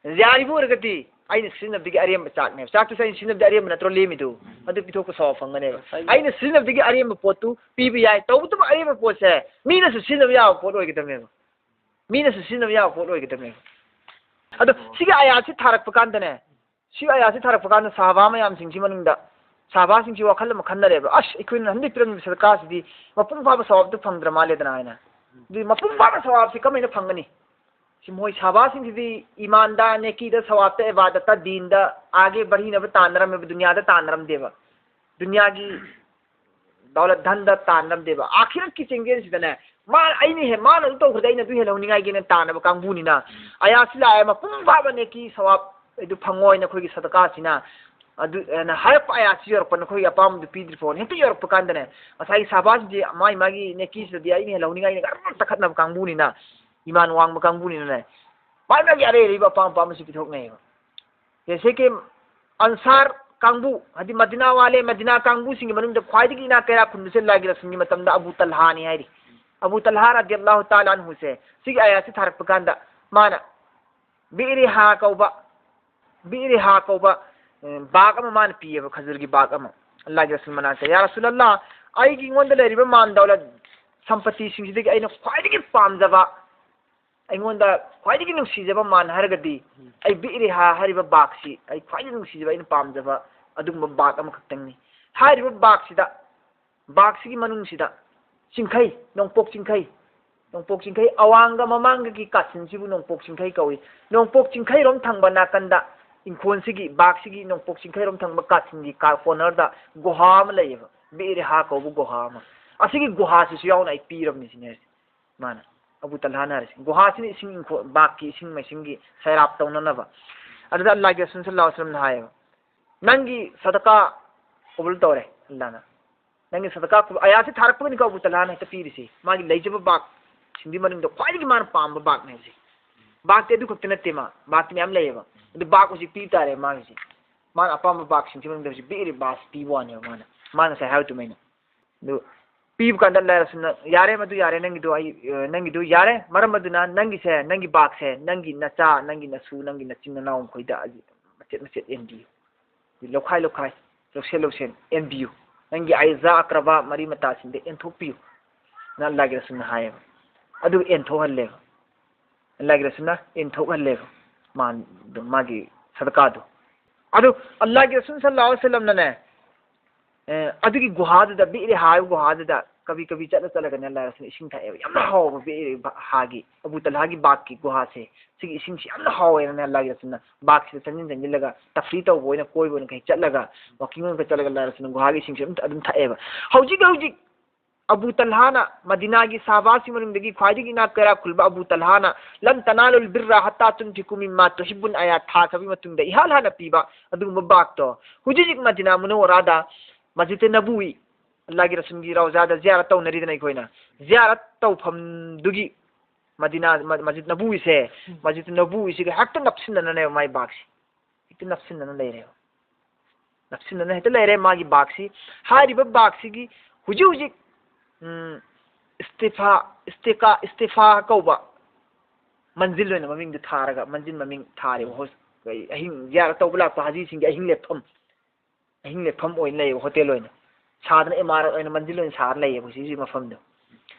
ꯌꯥꯔꯤꯕ ꯑꯣꯏꯔꯒꯗꯤ ꯑꯩꯅ ꯁꯤꯖꯤꯟꯅꯕꯗꯒꯤ ꯑꯔꯦꯝꯕ ꯆꯥꯛꯅꯦꯕ꯫ ꯆꯥꯛꯇꯨ ꯑꯩꯅ ꯁꯤꯖꯤꯟꯅꯕꯗꯒꯤ ꯑꯔꯦꯝꯕ ꯅꯠꯇ꯭ꯔꯣ ꯂꯦꯝꯃꯤꯗꯨ? ꯑꯗꯨ ꯄꯤꯊꯣꯛꯄ ꯁꯋꯥꯕ ꯐꯪꯒꯅꯦꯕ꯫ ꯑꯩꯅ ꯁꯤꯖꯤꯟꯅꯕꯗꯒꯤ ꯑꯔꯦꯝꯕ ꯄꯣꯠꯇꯨ ꯄꯤꯕ ꯌꯥꯏ, ꯇꯧꯕꯇꯕꯨ ꯑꯔꯦꯝꯕ ꯄꯣꯠꯁꯦ ꯃꯤꯅꯁꯨ ꯁꯤꯖꯤꯟꯅꯕ ꯌꯥꯕ ꯄꯣꯠ ꯑꯣꯏꯒꯗꯕꯅꯦꯕ꯫ ꯃꯤꯅꯁꯨ ꯁꯤꯖꯤꯟꯅꯕ ꯌꯥꯕ ꯄꯣꯠ ꯑꯣꯏꯒꯗꯕꯅꯦꯕ꯫ ꯑꯗꯣ ꯁꯤꯒꯤ ꯑꯌꯥꯠꯁꯤ ꯊꯥꯔꯛꯄ ꯀꯥꯟꯗꯅꯦ, ꯁꯤ ꯑꯌꯥꯠꯁꯤ ꯊꯥꯔꯛꯄ ꯀꯥꯟꯗ ꯁꯍꯥꯕꯥ ꯃꯌꯥꯝꯁꯤꯡꯁꯤ ꯃꯅꯨꯡꯗ ꯁꯍꯥꯕꯥꯁꯤꯡꯁꯤ ꯋꯥꯈꯜ ꯑꯃ ꯈꯟꯅꯔꯦꯕ, "ꯑꯁ, ꯑꯩꯈꯣꯏꯅ ꯍꯟꯗꯛ ꯄꯤꯔꯝꯃꯤꯕ ꯁꯗꯀꯥꯁꯤꯗꯤ ꯃꯄꯨꯡ ꯐꯥꯕ ꯁꯋꯥꯕꯗꯨ ꯐꯪꯗ꯭ꯔ ꯃꯥꯜꯂꯦꯗꯅ" ꯍꯥꯏꯅ꯫ ꯑꯗꯨꯗꯤ ꯃꯄꯨꯡ ꯐꯥꯕ ꯁꯋꯥꯕꯁꯤ ꯀꯃꯥꯏꯅ ꯐꯪꯒꯅꯤ? ꯁꯤ ꯃꯣꯏ ꯁꯍꯥꯕꯥꯁꯤꯡꯁꯤꯗꯤ ꯏꯃꯥꯟꯗ, ꯅꯦꯀꯤꯗ, ꯁꯋꯥꯕꯇ, ꯏꯕꯥꯗꯠꯇ, ꯗꯤꯟꯗ ꯑꯥꯒꯦ ꯕꯔꯤꯅꯕ ꯇꯥꯟꯅꯔꯝꯃꯦꯕ, ꯗꯨꯅꯤꯌꯥꯗ ꯇꯥꯟꯅꯔꯝꯗꯦꯕ꯫ ꯗꯨꯅꯤꯌꯥꯒꯤ ꯗꯧꯂꯠ ꯙꯟꯗ ꯇꯥꯟꯅꯔꯝꯗꯦꯕ꯫ ꯑꯥꯈꯤꯔꯠꯀꯤ ꯆꯦꯡꯖꯦꯜꯁꯤꯗꯅꯦ, ꯃꯥ, ꯑꯩꯅ ꯍꯦ, ꯃꯥꯅ ꯑꯗꯨ ꯇꯧꯈ꯭ꯔꯗꯤ ꯑꯩꯅ ꯑꯗꯨ ꯍꯦꯜꯍꯧꯅꯤꯡꯉꯥꯏꯒꯤꯅ ꯇꯥꯟꯅꯕ ꯀꯥꯡꯕꯨꯅꯤꯅ, ꯑꯌꯥꯠꯁꯤ ꯂꯥꯛꯑꯦ, ꯃꯄꯨꯡ ꯐꯥꯕ ꯅꯦꯀꯤ ꯁꯋꯥꯕ ꯑꯗꯨ ꯐꯪꯉꯣꯏ ꯅꯈꯣꯏꯒꯤ ꯁꯗꯀꯥꯁꯤꯅ꯫ ꯑꯗꯨ, ꯑꯅ ꯍꯥꯏꯔꯛꯄ ꯑꯌꯥꯠꯁꯤ ꯌꯧꯔꯛꯄ, ꯅꯈꯣꯏꯒꯤ ꯑꯄꯥꯝꯕꯗꯨ ꯄꯤꯗ꯭ꯔꯤ ꯐꯥꯎꯅꯤ꯫ ꯍꯦꯛꯇ ꯌꯧꯔꯛꯄ ꯀꯥꯟꯗꯅꯦ, ꯉꯁꯥꯏꯒꯤ ꯁꯍꯥꯕꯥꯁꯤꯡꯁꯤ ꯃꯥꯒꯤ ꯃꯥꯒꯤ ꯅꯦꯀꯤꯁꯤꯗꯗꯤ ꯑꯩꯅ ꯍꯦꯜꯍꯧꯅꯤꯡꯉꯥꯏꯅ ꯀꯟꯅ ꯇꯛꯈꯠꯅꯕ ꯀꯥꯡꯕꯨꯅꯤꯅ, ꯏꯃꯥꯟ ꯋꯥꯡꯕ ꯀꯥꯡꯕꯨꯅꯤꯅꯅꯦ, ꯃꯥꯒꯤ ꯃꯥꯒꯤ ꯑꯔꯩ ꯑꯔꯩꯕ ꯑꯄꯥꯝ ꯑꯄꯥꯝꯕꯁꯤ ꯄꯤꯊꯣꯛꯅꯩꯌꯦꯕ꯫ ꯖꯩꯁꯦ ꯀꯤ ꯑꯟꯁꯥꯔ ꯀꯥꯡꯕꯨ, ꯍꯥꯏꯗꯤ ꯃꯗꯤꯅꯥ ꯋꯥꯂꯦ, ꯃꯗꯤꯅꯥ ꯀꯥꯡꯕꯨꯁꯤꯡꯒꯤ ꯃꯅꯨꯡꯗ ꯈ꯭ꯋꯥꯏꯗꯒꯤ ꯏꯅꯥꯛ ꯀꯩꯔꯥꯛ ꯈꯨꯟꯕꯁꯦ ꯑꯜꯂꯥꯍꯒꯤ ꯔꯁꯨꯜꯒꯤ ꯃꯇꯝꯗ ꯑꯕꯨ ꯇꯜꯍꯥꯅꯤ ꯍꯥꯏꯔꯤ꯫ ꯑꯕꯨ ꯇꯜꯍꯥ ꯔꯗꯤꯌꯜꯂꯥꯍꯨ ꯇꯥꯂꯥ ꯑꯟꯍꯨꯁꯦ, ꯁꯤꯒꯤ ꯑꯌꯥꯠꯁꯤ ꯊꯥꯔꯛꯄ ꯀꯥꯟꯗ ꯃꯥꯅ ꯕꯤꯏꯔꯤꯍꯥ ꯀꯧꯕ, ꯕꯤꯏꯔꯤꯍꯥ ꯀꯧꯕ, ꯑꯦ, ꯕꯥꯒ ꯑꯃ ꯃꯥꯅ ꯄꯤꯌꯦꯕ, ꯈꯖꯨꯔꯒꯤ ꯕꯥꯒ ꯑꯃ꯫ ꯑꯜꯂꯥꯍꯒꯤ ꯔꯁꯨꯜ ꯃꯅꯥꯛꯇ, "ꯌꯥ ꯔꯁꯨꯜ ꯑꯜꯂꯥꯍ, ꯑꯩꯒꯤ ꯑꯩꯉꯣꯟꯗ ꯂꯩꯔꯤꯕ ꯃꯥꯟ ꯗꯧꯂꯠ ꯁꯝꯄꯇꯤꯁꯤꯡꯁꯤꯗꯒꯤ ꯑꯩꯅ ꯈ꯭ꯋꯥꯏꯗꯒꯤ ꯄꯥꯝꯖꯕ, ꯑꯩꯉꯣꯟꯗ ꯈ꯭ꯋꯥꯏꯗꯒꯤ ꯅꯨꯡꯁꯤꯖꯕ ꯃꯥꯟ ꯍꯥꯏꯔꯒꯗꯤ ꯑꯩ ꯕꯤꯏꯔꯤꯍꯥ ꯍꯥꯏꯔꯤꯕ ꯕꯥꯒꯁꯤ ꯑꯩ ꯈ꯭ꯋꯥꯏꯗꯒꯤ ꯅꯨꯡꯁꯤꯖꯕ, ꯑꯩꯅ ꯄꯥꯝꯖꯕ ꯑꯗꯨꯒꯨꯝꯕ ꯕꯥꯒ ꯑꯃꯈꯛꯇꯪꯅꯤ꯫ ꯍꯥꯏꯔꯤꯕ ꯕꯥꯒꯁꯤꯗ, ꯕꯥꯒꯁꯤꯒꯤ ꯃꯅꯨꯡꯁꯤꯗ ꯆꯤꯡꯈꯩ, ꯅꯣꯡꯄꯣꯛ ꯆꯤꯡꯈꯩ, ꯅꯣꯡꯄꯣꯛ ꯆꯤꯡꯈꯩ ꯑꯋꯥꯡꯒ ꯃꯃꯥꯡꯒꯒꯤ ꯀꯥꯆꯤꯟꯁꯤꯕꯨ ꯅꯣꯡꯄꯣꯛ ꯆꯤꯡꯈꯩ ꯀꯧꯏ꯫ ꯅꯣꯡꯄꯣꯛ ꯆꯤꯡꯈꯩꯔꯣꯝ ꯊꯪꯕ ꯅꯥꯀꯟꯗ ꯏꯪꯈꯣꯜꯁꯤꯒꯤ, ꯕꯥꯒꯁꯤꯒꯤ ꯅꯣꯡꯄꯣꯛ ꯆꯤꯡꯈꯩꯔꯣꯝ ꯊꯪꯕ ꯀꯥꯆꯤꯟꯒꯤ ꯀꯥ-, ꯀꯣꯔꯅꯔꯗ ꯒꯨꯍꯥ ꯑꯃ ꯂꯩꯌꯦꯕ, ꯕꯤꯏꯔꯤꯍꯥ ꯀꯧꯕ ꯒꯨꯍꯥ ꯑꯃ꯫ ꯑꯁꯤꯒꯤ ꯒꯨꯍꯥꯁꯤꯁꯨ ꯌꯥꯎꯅ ꯑꯩ ꯄꯤꯔꯕꯅꯤ" ꯁꯤꯅꯦ ꯍꯥꯏꯁꯦ꯫ ꯃꯥꯅ, ꯑꯕꯨ ꯇꯜꯍꯥꯅ ꯍꯥꯏꯔꯤꯁꯦ, ꯒꯨꯍꯥꯁꯤꯅ ꯏꯁꯤꯡ ꯏꯪꯈꯣꯜ, ꯕꯥꯒꯀꯤ ꯏꯁꯤꯡ ꯃꯥꯏꯁꯤꯡꯒꯤ ꯁꯩꯔꯥꯞ ꯇꯧꯅꯅꯕ꯫ ꯑꯗꯨꯗ ꯑꯜꯂꯥꯍꯒꯤ ꯔꯁꯨꯜ ꯁꯜꯂꯜꯂꯥꯍꯨ ꯑꯂꯩꯍꯤ ꯋꯥꯁꯜꯂꯝꯅ ꯍꯥꯏꯌꯦꯕ, "ꯅꯪꯒꯤ ꯁꯗꯀꯥ ꯀꯕꯨꯜ ꯇꯧꯔꯦ ꯑꯜꯂꯥꯍꯅ꯫ ꯅꯪꯒꯤ ꯁꯗꯀꯥ ꯀꯕꯨꯜ", ꯑꯌꯥꯠꯁꯤ ꯊꯥꯔꯛꯄꯒꯤꯅꯤꯀꯣ ꯑꯕꯨ ꯇꯜꯍꯥꯅ ꯍꯦꯛꯇ ꯄꯤꯔꯤꯁꯤ꯫ ꯃꯥꯒꯤ ꯂꯩꯖꯕ ꯕꯥꯒꯁꯤꯡꯗꯨꯒꯤ ꯃꯅꯨꯡꯗ ꯈ꯭ꯋꯥꯏꯗꯒꯤ ꯃꯥꯅ ꯄꯥꯝꯕ ꯕꯥꯒꯅꯦ ꯍꯧꯖꯤꯛ꯫ ꯕꯥꯒꯇꯤ ꯑꯗꯨ ꯈꯛꯇ ꯅꯠꯇꯦ, ꯃꯥ ꯕꯥꯒꯇꯤ ꯃꯌꯥꯝ ꯂꯩꯌꯦꯕ꯫ ꯑꯗꯨ ꯕꯥꯒ ꯍꯧꯖꯤꯛ ꯄꯤ ꯇꯥꯔꯦ ꯃꯥꯒꯤꯁꯦ꯫ ꯃꯥꯅ ꯑꯄꯥꯝꯕ ꯕꯥꯒꯁꯤꯡꯁꯤ ꯃꯅꯨꯡꯗ ꯍꯧꯖꯤꯛ ꯕꯤꯏꯔꯤꯍꯥ ꯄꯤꯕ ꯋꯥꯅꯦꯕ ꯃꯥꯅ꯫ ꯃꯥꯅ ꯉꯁꯥꯏ ꯍꯥꯏꯕ ꯑꯗꯨꯃꯥꯏꯅ꯫ ꯑꯗꯨ ꯄꯤꯕ ꯀꯥꯟꯗ ꯑꯜꯂꯥꯍꯒꯤ ꯔꯁꯨꯜꯅ, "ꯌꯥꯔꯦ, ꯃꯗꯨ ꯌꯥꯔꯦ, ꯅꯪꯒꯤꯗꯣ ꯑꯩ, ꯑ, ꯅꯪꯒꯤꯗꯨ ꯌꯥꯔꯦ꯫ ꯃꯔꯝ ꯑꯗꯨꯅ ꯅꯪꯒꯤꯁꯦ, ꯅꯪꯒꯤ ꯕꯥꯒꯁꯦ, ꯅꯪꯒꯤ ꯅꯆꯥ, ꯅꯪꯒꯤ ꯅꯁꯨ, ꯅꯪꯒꯤ ꯅꯆꯤꯟ ꯅꯅꯥꯎ ꯃꯈꯣꯏꯗ ꯑꯩ ꯃꯆꯦꯠ ꯃꯆꯦꯠ ꯌꯦꯟꯕꯤꯌꯨ꯫ ꯂꯧꯈꯥꯏ ꯂꯧꯈꯥꯏ, ꯂꯧꯁꯦꯟ ꯂꯧꯁꯦꯟ ꯌꯦꯟꯕꯤꯌꯨ꯫ ꯅꯪꯒꯤ ꯑꯏꯖꯥ ꯑꯀ꯭ꯔꯕꯥ ꯃꯔꯤ ꯃꯇꯥꯁꯤꯡꯗ ꯌꯦꯟꯊꯣꯛꯄꯤꯌꯨ꯫ ꯅ ꯑꯜꯂꯥꯍꯒꯤ ꯔꯁꯨꯜꯅ ꯍꯥꯏꯌꯦꯕ꯫ ꯑꯗꯨꯒ ꯌꯦꯟꯊꯣꯛꯍꯜꯂꯦꯕ꯫ ꯑꯜꯂꯥꯍꯒꯤ ꯔꯁꯨꯜꯅ ꯌꯦꯟꯊꯣꯛꯍꯜꯂꯦꯕ꯫ ꯃꯥ-, ꯃꯥꯒꯤ ꯁꯗꯀꯥꯗꯣ꯫ ꯑꯗꯨ ꯑꯜꯂꯥꯍꯒꯤ ꯔꯁꯨꯜ ꯁꯜꯂꯜꯂꯥꯍꯨ ꯑꯂꯩꯍꯤ ꯋꯁꯜꯂꯝꯅꯅꯦ, ꯑꯦ, ꯑꯗꯨꯒꯤ ꯒꯨꯍꯥꯗꯨꯗ, ꯕꯤꯏꯔ ꯔꯤꯍꯥ ꯍꯥꯏꯕ ꯒꯨꯍꯥꯗꯨꯗ ꯀꯕꯤ ꯀꯕꯤ ꯆꯠꯂ ꯆꯠꯂꯒꯅꯦ ꯑꯜꯂꯥꯍꯒꯤ ꯔꯁꯨꯜꯅ ꯏꯁꯤꯡ ꯊꯛꯑꯦꯕ꯫ ꯌꯥꯝꯅ ꯍꯥꯎꯕ ꯕꯤꯏꯔ ꯔꯤꯍꯥꯒꯤ, ꯑꯕꯨ ꯇꯜꯍꯥꯒꯤ ꯕꯥꯒꯀꯤ ꯒꯨꯍꯥꯁꯦ꯫ ꯁꯤꯒꯤ ꯏꯁꯤꯡꯁꯤ ꯌꯥꯝꯅ ꯍꯥꯎꯋꯦꯅꯅꯦ ꯑꯜꯂꯥꯍꯒꯤ ꯔꯁꯨꯜꯅ ꯕꯥꯒꯁꯤꯗ ꯆꯪꯁꯤꯟ ꯆꯪꯁꯤꯜꯂꯒ ꯇꯐ꯭ꯔꯤ ꯇꯧꯕ ꯑꯣꯏꯅ, ꯀꯣꯏꯕ ꯑꯣꯏꯅ ꯀꯩ ꯆꯠꯂꯒ, ꯋꯥꯀꯤꯡ ꯑꯣꯏꯅ ꯆꯠꯂꯒ ꯑꯜꯂꯥꯍꯒꯤ ꯔꯁꯨꯜꯅ ꯒꯨꯍꯥꯒꯤ ꯏꯁꯤꯡꯁꯤ ꯑꯗꯨꯝ, ꯑꯗꯨꯝ ꯊꯛꯑꯦꯕ꯫ ꯍꯧꯖꯤꯛ ꯍꯧꯖꯤꯛ ꯑꯕꯨ ꯇꯜꯍꯥꯅ ꯃꯗꯤꯅꯥꯒꯤ ꯁꯍꯥꯕꯥꯁꯤꯡ ꯃꯅꯨꯡꯗꯒꯤ ꯈ꯭ꯋꯥꯏꯗꯒꯤ ꯏꯅꯥꯛ ꯀꯩꯔꯥꯛ ꯈꯨꯜꯂꯕ ꯑꯕꯨ ꯇꯜꯍꯥꯅ "ꯂꯟ ꯇꯅꯥꯂꯨꯜ ꯕꯤꯔꯔ ꯍꯠꯇꯥ ꯇꯨꯟꯐꯤꯀꯨ ꯃꯤꯝꯃꯥ ꯇꯨꯍꯤꯕꯨꯟ" ꯑꯥꯌꯥꯠ ꯊꯥꯈ꯭ꯔꯕ ꯃꯇꯨꯡꯗ ꯏꯍꯥꯟ ꯍꯥꯟꯅ ꯄꯤꯕ ꯑꯗꯨꯒꯨꯝꯕ ꯕꯥꯒꯇꯣ ꯍꯧꯖꯤꯛ ꯍꯧꯖꯤꯛ ꯃꯗꯤꯅꯥ ꯃꯨꯅꯧꯋꯔꯥꯗ ꯃꯁꯖꯤꯗ ꯅꯕꯋꯤ, ꯑꯜꯂꯥꯍꯒꯤ ꯔꯁꯨꯜꯒꯤ ꯔꯧꯖꯥꯗ ꯖꯤꯌꯥꯔꯠ ꯇꯧꯅꯔꯤꯗꯅ ꯑꯩꯈꯣꯏꯅ, ꯖꯤꯌꯥꯔꯠ ꯇꯧꯐꯝꯗꯨꯒꯤ ꯃꯗꯤꯅꯥ, ꯃ-, ꯃꯁꯖꯤꯗ ꯅꯕꯋꯤꯁꯦ, ꯎꯝ꯫ ꯃꯁꯖꯤꯗ ꯅꯕꯋꯤꯁꯤꯒ ꯍꯦꯛꯇ ꯅꯞꯁꯤꯟꯅꯅꯅꯦꯕ ꯃꯥꯏ ꯕꯥꯒꯁꯤ꯫ ꯍꯦꯛꯇ ꯅꯞꯁꯤꯟꯅꯅ ꯂꯩꯔꯦꯕ꯫ ꯅꯞꯁꯤꯟꯅꯅ ꯍꯦꯛꯇ ꯂꯩꯔꯦ ꯃꯥꯒꯤ ꯕꯥꯒꯁꯤ꯫ ꯍꯥꯏꯔꯤꯕ ꯕꯥꯒꯁꯤꯒꯤ ꯍꯧꯖꯤꯛ ꯍꯧꯖꯤꯛ, ꯎꯝ, ꯏꯁꯇꯤꯐꯥ, ꯏꯁꯇꯤꯀꯥ, ꯏꯁꯇꯤꯐꯥ ꯀꯧꯕ ꯃꯟꯖꯤꯜ ꯑꯣꯏꯅ ꯃꯃꯤꯡꯗꯨ ꯊꯥꯔꯒ, ꯃꯟꯖꯤꯜ ꯃꯃꯤꯡ ꯊꯥꯔꯤꯕ ꯍꯣꯁ-, ꯑꯍꯤꯡ ꯖꯤꯌꯥꯔꯠ ꯇꯧꯕ ꯂꯥꯛꯄ ꯍꯥꯖꯤꯁꯤꯡꯒꯤ ꯑꯍꯤꯡ ꯂꯦꯞꯐꯝ, ꯑꯍꯤꯡ ꯂꯦꯞꯐꯝ ꯑꯣꯏꯅ ꯂꯩꯌꯦꯕ, ꯍꯣꯇꯦꯜ ꯑꯣꯏꯅ꯫ ꯁꯥꯗꯅ ꯏꯃꯥꯔꯠ ꯑꯣꯏꯅ ꯃꯟꯖꯤꯜ ꯑꯣꯏꯅ ꯁꯥꯔ ꯂꯩꯌꯦꯕ ꯍꯧꯖꯤꯛ ꯍꯧꯖꯤꯛ ꯃꯐꯝꯗꯣ꯫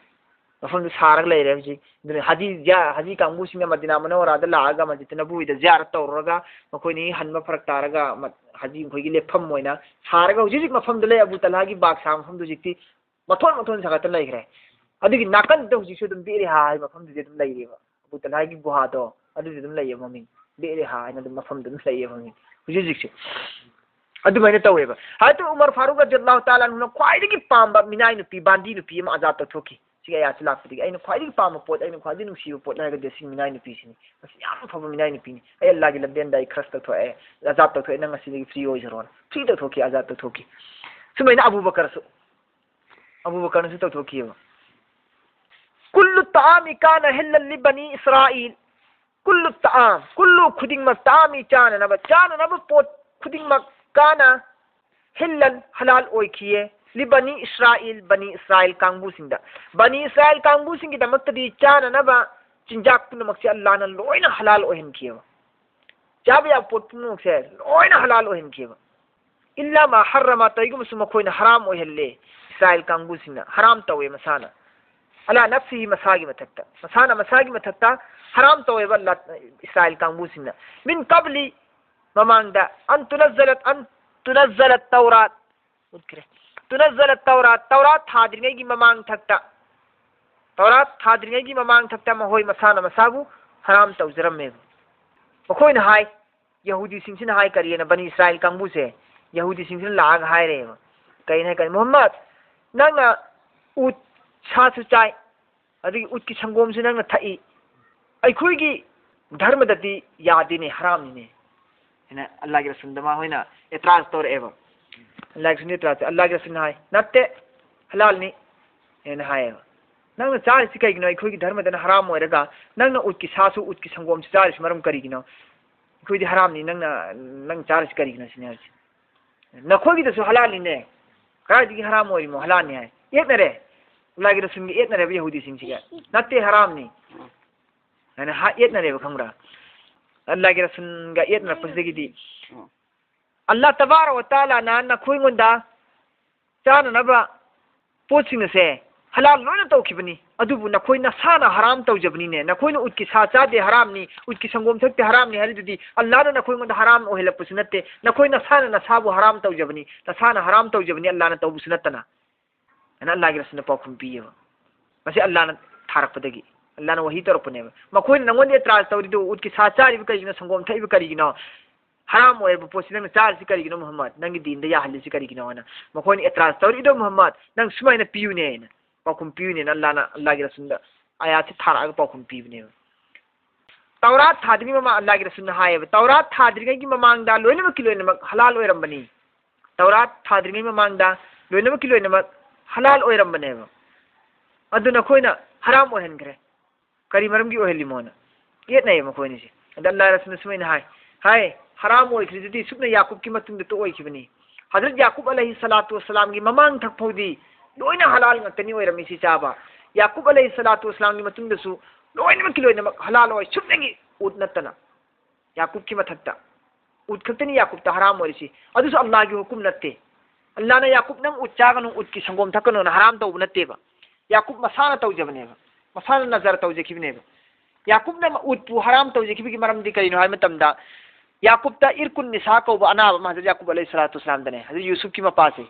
ꯃꯐꯝꯗꯨ ꯁꯥꯔꯒ ꯂꯩꯔꯦ ꯍꯧꯖꯤꯛ꯫ ꯑꯗꯨꯅ ꯍꯥꯖꯤ, ꯖꯤꯌꯥ-, ꯍꯥꯖꯤ ꯀꯥꯡꯕꯨꯁꯤꯡꯅ ꯃꯗꯤꯅꯥ ꯃꯨꯅꯧꯋꯔꯥꯗ ꯂꯥꯛꯑꯒ ꯃꯁꯖꯤꯗ ꯅꯕꯋꯤꯗ ꯖꯤꯌꯥꯔꯠ ꯇꯧꯔꯨꯔꯒ ꯃꯈꯣꯏꯅ ꯍꯟꯕ ꯐꯔꯛ ꯇꯥꯔꯒ ꯃ-, ꯍꯥꯖꯤ ꯃꯈꯣꯏꯒꯤ ꯂꯦꯞꯐꯝ ꯑꯣꯏꯅ ꯁꯥꯔꯒ ꯍꯧꯖꯤꯛ ꯍꯧꯖꯤꯛ ꯃꯐꯝꯗ ꯂꯩ꯫ ꯑꯕꯨ ꯇꯜꯍꯥꯒꯤ ꯕꯥꯒ ꯁꯥꯕ ꯃꯐꯝꯗꯨ ꯍꯧꯖꯤꯛꯇꯤ ꯃꯊꯣꯟ ꯃꯊꯣꯟ ꯁꯥꯒꯠꯇꯅ ꯂꯩꯈ꯭ꯔꯦ꯫ ꯑꯗꯨꯒꯤ ꯅꯥꯀꯟꯗꯨꯗ ꯍꯧꯖꯤꯛꯁꯨ ꯑꯗꯨꯝ ꯕꯤꯏꯔ ꯔꯤꯍꯥ ꯍꯥꯏꯕ ꯃꯐꯝꯗꯨꯗꯤ ꯑꯗꯨꯝ ꯂꯩꯔꯤꯕ꯫ ꯑꯕꯨ ꯇꯜꯍꯥꯒꯤ ꯒꯨꯍꯥꯗꯣ ꯑꯗꯨꯗꯤ ꯑꯗꯨꯝ ꯂꯩꯌꯦꯕ ꯃꯃꯤꯡ꯫ ꯕꯤꯏꯔ ꯔꯤꯍꯥ ꯍꯥꯏꯅ ꯑꯗꯨꯝ ꯃꯐꯝꯗꯨ ꯑꯗꯨꯝ ꯂꯩꯌꯦꯕ ꯃꯃꯤꯡ꯫ ꯍꯧꯖꯤꯛ ꯍꯧꯖꯤꯛꯁꯦ ꯑꯗꯨꯃꯥꯏꯅ ꯇꯧꯋꯦꯕ꯫ ꯍꯥꯏꯗꯤ ꯎꯃꯔ ꯐꯥꯔꯨꯛ ꯔꯗꯤꯌꯜꯂꯥꯍꯨ ꯇꯥꯂꯥ ꯑꯟꯍꯨꯅ ꯈ꯭ꯋꯥꯏꯗꯒꯤ ꯄꯥꯝꯕ ꯃꯤꯅꯥꯏ ꯅꯨꯄꯤ, ꯕꯥꯟꯗꯤ ꯅꯨꯄꯤ ꯑꯃ ꯑꯖꯥꯗ ꯇꯧꯊꯣꯛꯈꯤ꯫ ꯁꯤꯒꯤ ꯑꯌꯥꯠꯁꯤ ꯂꯥꯛꯄꯗꯒꯤ ꯑꯩꯅ ꯈ꯭ꯋꯥꯏꯗꯒꯤ ꯄꯥꯝꯕ ꯄꯣꯠ, ꯑꯩꯅ ꯈ꯭ꯋꯥꯏꯗꯒꯤ ꯅꯨꯡꯁꯤꯕ ꯄꯣꯠ ꯍꯥꯏꯔꯒꯗꯤ ꯑꯁꯤꯒꯤ ꯃꯤꯅꯥꯏ ꯅꯨꯄꯤꯁꯤꯅꯤ꯫ ꯃꯁꯤ ꯌꯥꯝꯅ ꯐꯕ ꯃꯤꯅꯥꯏ ꯅꯨꯄꯤꯅꯤ꯫ ꯑꯩ ꯑꯜꯂꯥꯍꯒꯤ ꯂꯝꯕꯦꯟꯗ ꯑꯩ ꯈꯔꯁ ꯇꯧꯊꯣꯛꯑꯦ, ꯑꯖꯥꯗ ꯇꯧꯊꯣꯛꯑꯦ, ꯅꯪ ꯉꯁꯤꯗꯒꯤ ꯐ꯭ꯔꯤ ꯑꯣꯏꯖꯔꯣꯅ꯫ ꯐ꯭ꯔꯤ ꯇꯧꯊꯣꯛꯈꯤ, ꯑꯖꯥꯗ ꯇꯧꯊꯣꯛꯈꯤ꯫ ꯁꯨꯃꯥꯏꯅ ꯑꯕꯨ ꯕꯀꯔꯁꯨ, ꯑꯕꯨ ꯕꯀꯔꯅꯁꯨ ꯇꯧꯊꯣꯛꯈꯤꯑꯕ꯫ "ꯀꯨꯜꯂꯨ ꯇꯥꯃꯤ ꯀꯥꯅ ꯍꯤꯜꯂꯜ ꯂꯤ ꯕꯅꯤ ꯏꯁꯔꯥꯏꯜ꯫ ꯀꯨꯜꯂꯨ ꯇꯥꯝ, ꯀꯨꯜꯂꯨ ꯈꯨꯗꯤꯡꯃꯛ, ꯇꯥꯃꯤ ꯆꯥꯅꯅꯕ, ꯆꯥꯅꯅꯕ ꯄꯣꯠ ꯈꯨꯗꯤꯡꯃꯛ ꯀꯥꯅ ꯍꯤꯜꯂꯜ ꯍꯂꯥꯜ ꯑꯣꯏꯈꯤꯌꯦ꯫ ꯂꯤ ꯕꯅꯤ ꯏꯁꯔꯥꯏꯜ, ꯕꯅꯤ ꯏꯁꯔꯥꯏꯜ ꯀꯥꯡꯕꯨꯁꯤꯡꯗ꯫ ꯕꯅꯤ ꯏꯁꯔꯥꯏꯜ ꯀꯥꯡꯕꯨꯁꯤꯡꯒꯤꯗꯃꯛꯇꯗꯤ ꯆꯥꯅꯅꯕ ꯆꯤꯟꯖꯥꯛ ꯄꯨꯝꯅꯃꯛꯁꯦ ꯑꯜꯂꯥꯍꯅ ꯂꯣꯏꯅ ꯍꯂꯥꯜ ꯑꯣꯏꯍꯟꯈꯤꯑꯕ꯫ ꯆꯥꯕ ꯌꯥꯕ ꯄꯣꯠ ꯄꯨꯝꯅꯃꯛꯁꯦ ꯂꯣꯏꯅ ꯍꯂꯥꯜ ꯑꯣꯏꯍꯟꯈꯤꯕ꯫ ꯏꯜꯂꯥ ꯃꯥ ꯍꯔꯔꯃ, ꯇꯧꯏꯒꯨꯝꯕꯁꯨ ꯃꯈꯣꯏꯅ ꯍꯔꯥꯝ ꯑꯣꯏꯍꯜꯂꯦ꯫ ꯏꯁꯔꯥꯏꯜ ꯀꯥꯡꯕꯨꯁꯤꯡꯅ ꯍꯔꯥꯝ ꯇꯧꯋꯦ ꯃꯁꯥꯅ꯫ ꯑꯂꯥ ꯅꯐꯁꯤꯍꯤ, ꯃꯁꯥꯒꯤ ꯃꯊꯛꯇ꯫ ꯃꯁꯥꯅ ꯃꯁꯥꯒꯤ ꯃꯊꯛꯇ ꯍꯔꯥꯝ ꯇꯧꯋꯦꯕ ꯂꯥꯠ-, ꯏꯁꯔꯥꯏꯜ ꯀꯥꯡꯕꯨꯁꯤꯡꯅ꯫ ꯃꯤꯟ ꯀꯕꯂꯤ, ꯃꯃꯥꯡꯗ, ꯑꯟ ꯇꯨꯅꯖꯂꯠ, ꯑꯟ ꯇꯨꯅꯖꯂꯠ ꯇꯧꯔꯥꯠ꯫ ꯎꯠꯈ꯭ꯔꯦ꯫ ꯇꯨꯅꯖꯂꯠ ꯇꯧꯔꯥꯠ, ꯇꯧꯔꯥꯠ ꯊꯥꯗ꯭ꯔꯤꯉꯩꯒꯤ ꯃꯃꯥꯡ ꯊꯛꯇ, ꯇꯧꯔꯥꯠ ꯊꯥꯗ꯭ꯔꯤꯉꯩꯒꯤ ꯃꯃꯥꯡ ꯊꯛꯇ ꯃꯈꯣꯏ ꯃꯁꯥꯅ ꯃꯁꯥꯕꯨ ꯍꯔꯥꯝ ꯇꯧꯖꯔꯝꯃꯦꯕ꯫ ꯃꯈꯣꯏꯅ ꯍꯥꯏ, ꯌꯍꯨꯗꯤꯁꯤꯡꯁꯤꯅ ꯍꯥꯏ ꯀꯔꯤꯅ, ꯕꯅꯤ ꯏꯁꯔꯥꯏꯜ ꯀꯥꯡꯕꯨꯁꯦ, ꯌꯍꯨꯗꯤꯁꯤꯡꯁꯤꯅ ꯂꯥꯛꯑꯒ ꯍꯥꯏꯔꯦꯕ꯫ ꯀꯩꯅꯣ ꯍꯥꯏ ꯀꯥꯟꯗ, "ꯃꯨꯍꯝꯃꯗ, ꯅꯪꯅ ꯎꯠ ꯁꯥꯁꯨ ꯆꯥꯏ, ꯑꯗꯒꯤ ꯎꯠꯀꯤ ꯁꯪꯒꯣꯝꯁꯨ ꯅꯪꯅ ꯊꯛꯏ꯫ ꯑꯩꯈꯣꯏꯒꯤ ꯙꯔꯃꯗꯗꯤ ꯌꯥꯗꯦꯅꯦ, ꯍꯔꯥꯝꯅꯤꯅꯦ" ꯍꯥꯏꯅ ꯑꯜꯂꯥꯍꯒꯤ ꯔꯁꯨꯜꯗ ꯃꯈꯣꯏꯅ ꯑꯦꯇ꯭ꯔꯥꯖ ꯇꯧꯔꯛꯑꯦꯕ꯫ ꯑꯜꯂꯥꯍꯒꯤ ꯔꯁꯨꯜꯅ ꯑꯦꯇ꯭ꯔꯥꯖ, ꯑꯜꯂꯥꯍꯒꯤ ꯔꯁꯨꯜꯅ ꯍꯥꯏ, "ꯅꯠꯇꯦ, ꯍꯂꯥꯜꯅꯤ" ꯍꯥꯏꯅ ꯍꯥꯏꯌꯦꯕ꯫ "ꯅꯪꯅ ꯆꯥꯔꯤꯁꯤ ꯀꯩꯒꯤꯅꯣ? ꯑꯩꯈꯣꯏꯒꯤ ꯙꯔꯃꯗꯅ ꯍꯔꯥꯝ ꯑꯣꯏꯔꯒ ꯅꯪꯅ ꯎꯠꯀꯤ ꯁꯥꯁꯨ ꯎꯠꯀꯤ ꯁꯪꯒꯣꯝꯁꯨ ꯆꯥꯔꯤꯁꯤ ꯃꯔꯝ ꯀꯔꯤꯒꯤꯅꯣ? ꯑꯩꯈꯣꯏꯗꯤ ꯍꯔꯥꯝꯅꯤ, ꯅꯪꯅ, ꯅꯪ ꯆꯥꯔꯤꯁꯤ ꯀꯔꯤꯒꯤꯅꯣ?" ꯁꯤꯅꯤ ꯍꯥꯏꯁꯦ꯫ "ꯅꯈꯣꯏꯒꯤꯗꯁꯨ ꯍꯂꯥꯜꯅꯤꯅꯦ, ꯀꯗꯥꯏꯗꯒꯤ ꯍꯔꯥꯝ ꯑꯣꯏꯔꯤꯃꯣ? ꯍꯂꯥꯜꯅꯤ" ꯍꯥꯏ꯫ ꯌꯦꯠꯅꯔꯦ꯫ ꯑꯜꯂꯥꯍꯒꯤ ꯔꯁꯨꯜꯒ ꯌꯦꯠꯅꯔꯦꯕ ꯌꯍꯨꯗꯤꯁꯤꯡꯁꯤꯒ꯫ "ꯅꯠꯇꯦ, ꯍꯔꯥꯝꯅꯤ" ꯍꯥꯏꯅ ꯍꯥ-, ꯌꯦꯠꯅꯔꯦꯕ, ꯈꯪꯕ꯭ꯔꯥ? ꯑꯜꯂꯥꯍꯒꯤ ꯔꯁꯨꯜꯒ ꯌꯦꯠꯅꯔꯛꯄꯁꯤꯗꯒꯤꯗꯤ ꯑꯜꯂꯥꯍ ꯇꯕꯥꯔꯛ ꯋ ꯇꯥꯂꯥꯅ ꯅꯈꯣꯏꯉꯣꯟꯗ ꯆꯥꯅꯅꯕ ꯄꯣꯠꯁꯤꯡ ꯑꯁꯦ ꯍꯂꯥꯜ ꯂꯣꯏꯅ ꯇꯧꯈꯤꯕꯅꯤ, ꯑꯗꯨꯕꯨ ꯅꯈꯣꯏ ꯅꯁꯥꯅ ꯍꯔꯥꯝ ꯇꯧꯖꯕꯅꯤꯅꯦ꯫ ꯅꯈꯣꯏꯅ ꯎꯠꯀꯤ ꯁꯥ ꯆꯥꯗꯦ, ꯍꯔꯥꯝꯅꯤ, ꯎꯠꯀꯤ ꯁꯪꯒꯣꯝ ꯊꯛꯇꯦ, ꯍꯔꯥꯝꯅꯤ ꯍꯥꯏꯔꯤꯗꯨꯗꯤ ꯑꯜꯂꯥꯍꯅ ꯅꯈꯣꯏꯉꯣꯟꯗ ꯍꯔꯥꯝ ꯑꯣꯏꯍꯜꯂꯛꯄꯁꯨ ꯅꯠꯇꯦ, ꯅꯈꯣꯏ ꯅꯁꯥꯅ ꯅꯁꯥꯕꯨ ꯍꯔꯥꯝ ꯇꯧꯖꯕꯅꯤ, ꯅꯁꯥꯅ ꯍꯔꯥꯝ ꯇꯧꯖꯕꯅꯤ, ꯑꯜꯂꯥꯍꯅ ꯇꯧꯕꯁꯨ ꯅꯠꯇꯅ꯫ ꯍꯥꯏꯅ ꯑꯜꯂꯥꯍꯒꯤ ꯔꯁꯨꯜꯅ ꯄꯥꯎꯈꯨꯝ ꯄꯤꯌꯦꯕ꯫ ꯃꯁꯤ ꯑꯜꯂꯥꯍꯅ ꯊꯥꯔꯛꯄꯗꯒꯤ, ꯑꯜꯂꯥꯍꯅ ꯋꯥꯍꯤ ꯇꯧꯔꯛꯄꯅꯦꯕ꯫ ꯃꯈꯣꯏꯅ ꯅꯪꯉꯣꯟꯗ ꯑꯦꯇ꯭ꯔꯥꯖ ꯇꯧꯔꯤꯗꯨ, ꯎꯠꯀꯤ ꯁꯥ ꯆꯥꯔꯤꯕ ꯀꯔꯤꯒꯤꯅꯣ, ꯁꯪꯒꯣꯝ ꯊꯛꯏꯕ ꯀꯔꯤꯒꯤꯅꯣ, ꯍꯔꯥꯝ ꯑꯣꯏꯔꯕ ꯄꯣꯠꯁꯤ ꯅꯪꯅ ꯆꯥꯔꯤꯁꯤ ꯀꯔꯤꯒꯤꯅꯣ ꯃꯨꯍꯝꯃꯗ? ꯅꯪꯒꯤ ꯗꯤꯟꯗ ꯌꯥꯍꯜꯂꯤꯁꯤ ꯀꯔꯤꯒꯤꯅꯣ ꯍꯥꯏꯅ ꯃꯈꯣꯏꯅ ꯑꯦꯇ꯭ꯔꯥꯖ ꯇꯧꯔꯤꯗꯣ ꯃꯨꯍꯝꯃꯗ, ꯅꯪ ꯁꯨꯃꯥꯏꯅ ꯄꯤꯌꯨꯅꯦ ꯍꯥꯏꯅ ꯄꯥꯎꯈꯨꯝ ꯄꯤꯌꯨꯅꯦꯅ ꯑꯜꯂꯥꯍꯅ ꯑꯜꯂꯥꯍꯒꯤ ꯔꯁꯨꯜꯗ ꯑꯌꯥꯠꯁꯤ ꯊꯥꯔꯛꯑꯒ ꯄꯥꯎꯈꯨꯝ ꯄꯤꯕꯅꯦꯕ꯫ ꯇꯧꯔꯥꯠ ꯊꯥꯗ꯭ꯔꯤꯉꯩ ꯃꯃꯥꯡ ꯑꯜꯂꯥꯍꯒꯤ ꯔꯁꯨꯜꯅ ꯍꯥꯏꯌꯦꯕ, ꯇꯧꯔꯥꯠ ꯊꯥꯗ꯭ꯔꯤꯉꯩꯒꯤ ꯃꯃꯥꯡꯗ ꯂꯣꯏꯅꯃꯛꯀꯤ ꯂꯣꯏꯅꯃꯛ ꯍꯂꯥꯜ ꯑꯣꯏꯔꯝꯕꯅꯤ꯫ ꯇꯧꯔꯥꯠ ꯊꯥꯗ꯭ꯔꯤꯉꯩ ꯃꯃꯥꯡꯗ ꯂꯣꯏꯅꯃꯛꯀꯤ ꯂꯣꯏꯅꯃꯛ ꯍꯂꯥꯜ ꯑꯣꯏꯔꯝꯕꯅꯦꯕ꯫ ꯑꯗꯨ ꯅꯈꯣꯏꯅ ꯍꯔꯥꯝ ꯑꯣꯏꯍꯟꯈ꯭ꯔꯦ꯫ ꯀꯔꯤ ꯃꯔꯝꯒꯤ ꯑꯣꯏꯍꯜꯂꯤꯃꯣꯅ ꯌꯦꯠꯅꯩꯌꯦ ꯃꯈꯣꯏ ꯑꯅꯤꯁꯦ꯫ ꯑꯗ ꯑꯜꯂꯥꯍ ꯔꯁꯨꯜꯅ ꯁꯨꯃꯥꯏꯅ ꯍꯥꯏ, ꯍꯥꯏ, ꯍꯔꯥꯝ ꯑꯣꯏꯈ꯭ꯔꯤꯗꯨꯗꯤ ꯁꯨꯞꯅ ꯌꯥꯀꯨꯕꯀꯤ ꯃꯇꯨꯡꯗ ꯇꯣꯛ ꯑꯣꯏꯈꯤꯕꯅꯤ꯫ ꯍꯖꯔꯠ ꯌꯥꯀꯨꯕ ꯑꯂꯩꯍꯤ ꯁꯂꯥꯇꯨ ꯋꯁꯂꯥꯝꯒꯤ ꯃꯃꯥꯡ ꯊꯛ ꯐꯥꯎꯗꯤ ꯂꯣꯏꯅ ꯍꯂꯥꯜ ꯉꯥꯛꯇꯅꯤ ꯑꯣꯏꯔꯝꯃꯤꯁꯤ ꯆꯥꯕ꯫ ꯌꯥꯀꯨꯕ ꯑꯂꯩꯍꯤ ꯁꯂꯥꯇꯨ ꯋꯁꯂꯥꯝꯒꯤ ꯃꯇꯨꯡꯗꯁꯨ ꯂꯣꯏꯅꯃꯛꯀꯤ ꯂꯣꯏꯅꯃꯛ ꯍꯂꯥꯜ ꯑꯣꯏ, ꯁꯨꯞꯅꯒꯤ ꯎꯠ ꯅꯠꯇꯅ꯫ ꯌꯥꯀꯨꯕꯀꯤ ꯃꯊꯛꯇ꯫ ꯎꯠ ꯈꯛꯇꯅꯤ ꯌꯥꯀꯨꯕꯇ ꯍꯔꯥꯝ ꯑꯣꯏꯔꯤꯁꯤ꯫ ꯑꯗꯨꯁꯨ ꯑꯜꯂꯥꯍꯒꯤ ꯍꯨꯀꯨꯝ ꯅꯠꯇꯦ꯫ ꯑꯜꯂꯥꯍꯅ ꯌꯥꯀꯨꯕ ꯅꯪ ꯎꯠ ꯆꯥꯒꯅꯨ, ꯎꯠꯀꯤ ꯁꯪꯒꯣꯝ ꯊꯛꯀꯅꯨꯅ ꯍꯔꯥꯝ ꯇꯧꯕ ꯅꯠꯇꯦꯕ꯫ ꯌꯥꯀꯨꯕ ꯃꯁꯥꯅ ꯇꯧꯖꯕꯅꯦꯕ꯫ ꯃꯁꯥꯅ ꯅꯖꯔ ꯇꯧꯖꯈꯤꯕꯅꯦꯕ꯫ ꯌꯥꯀꯨꯕꯅ ꯎꯠꯄꯨ ꯍꯔꯥꯝ ꯇꯧꯖꯈꯤꯕꯒꯤ ꯃꯔꯝꯗꯤ ꯀꯔꯤꯅꯣ ꯍꯥꯏꯕ ꯃꯇꯝꯗ, ꯌꯥꯀꯨꯕꯇ ꯏꯔꯀꯨꯟ ꯅꯤꯁꯥ ꯀꯧꯕ ꯑꯅꯥꯕ ꯑꯃ ꯍꯖꯔꯠ ꯌꯥꯀꯨꯕ ꯑꯂꯩꯍꯤ ꯁꯂꯥꯇꯨ ꯋꯁꯂꯥꯝꯗꯅꯦ, ꯍꯖꯔꯠ ꯌꯨꯁꯨꯐꯀꯤ ꯃꯄꯥꯁꯦ,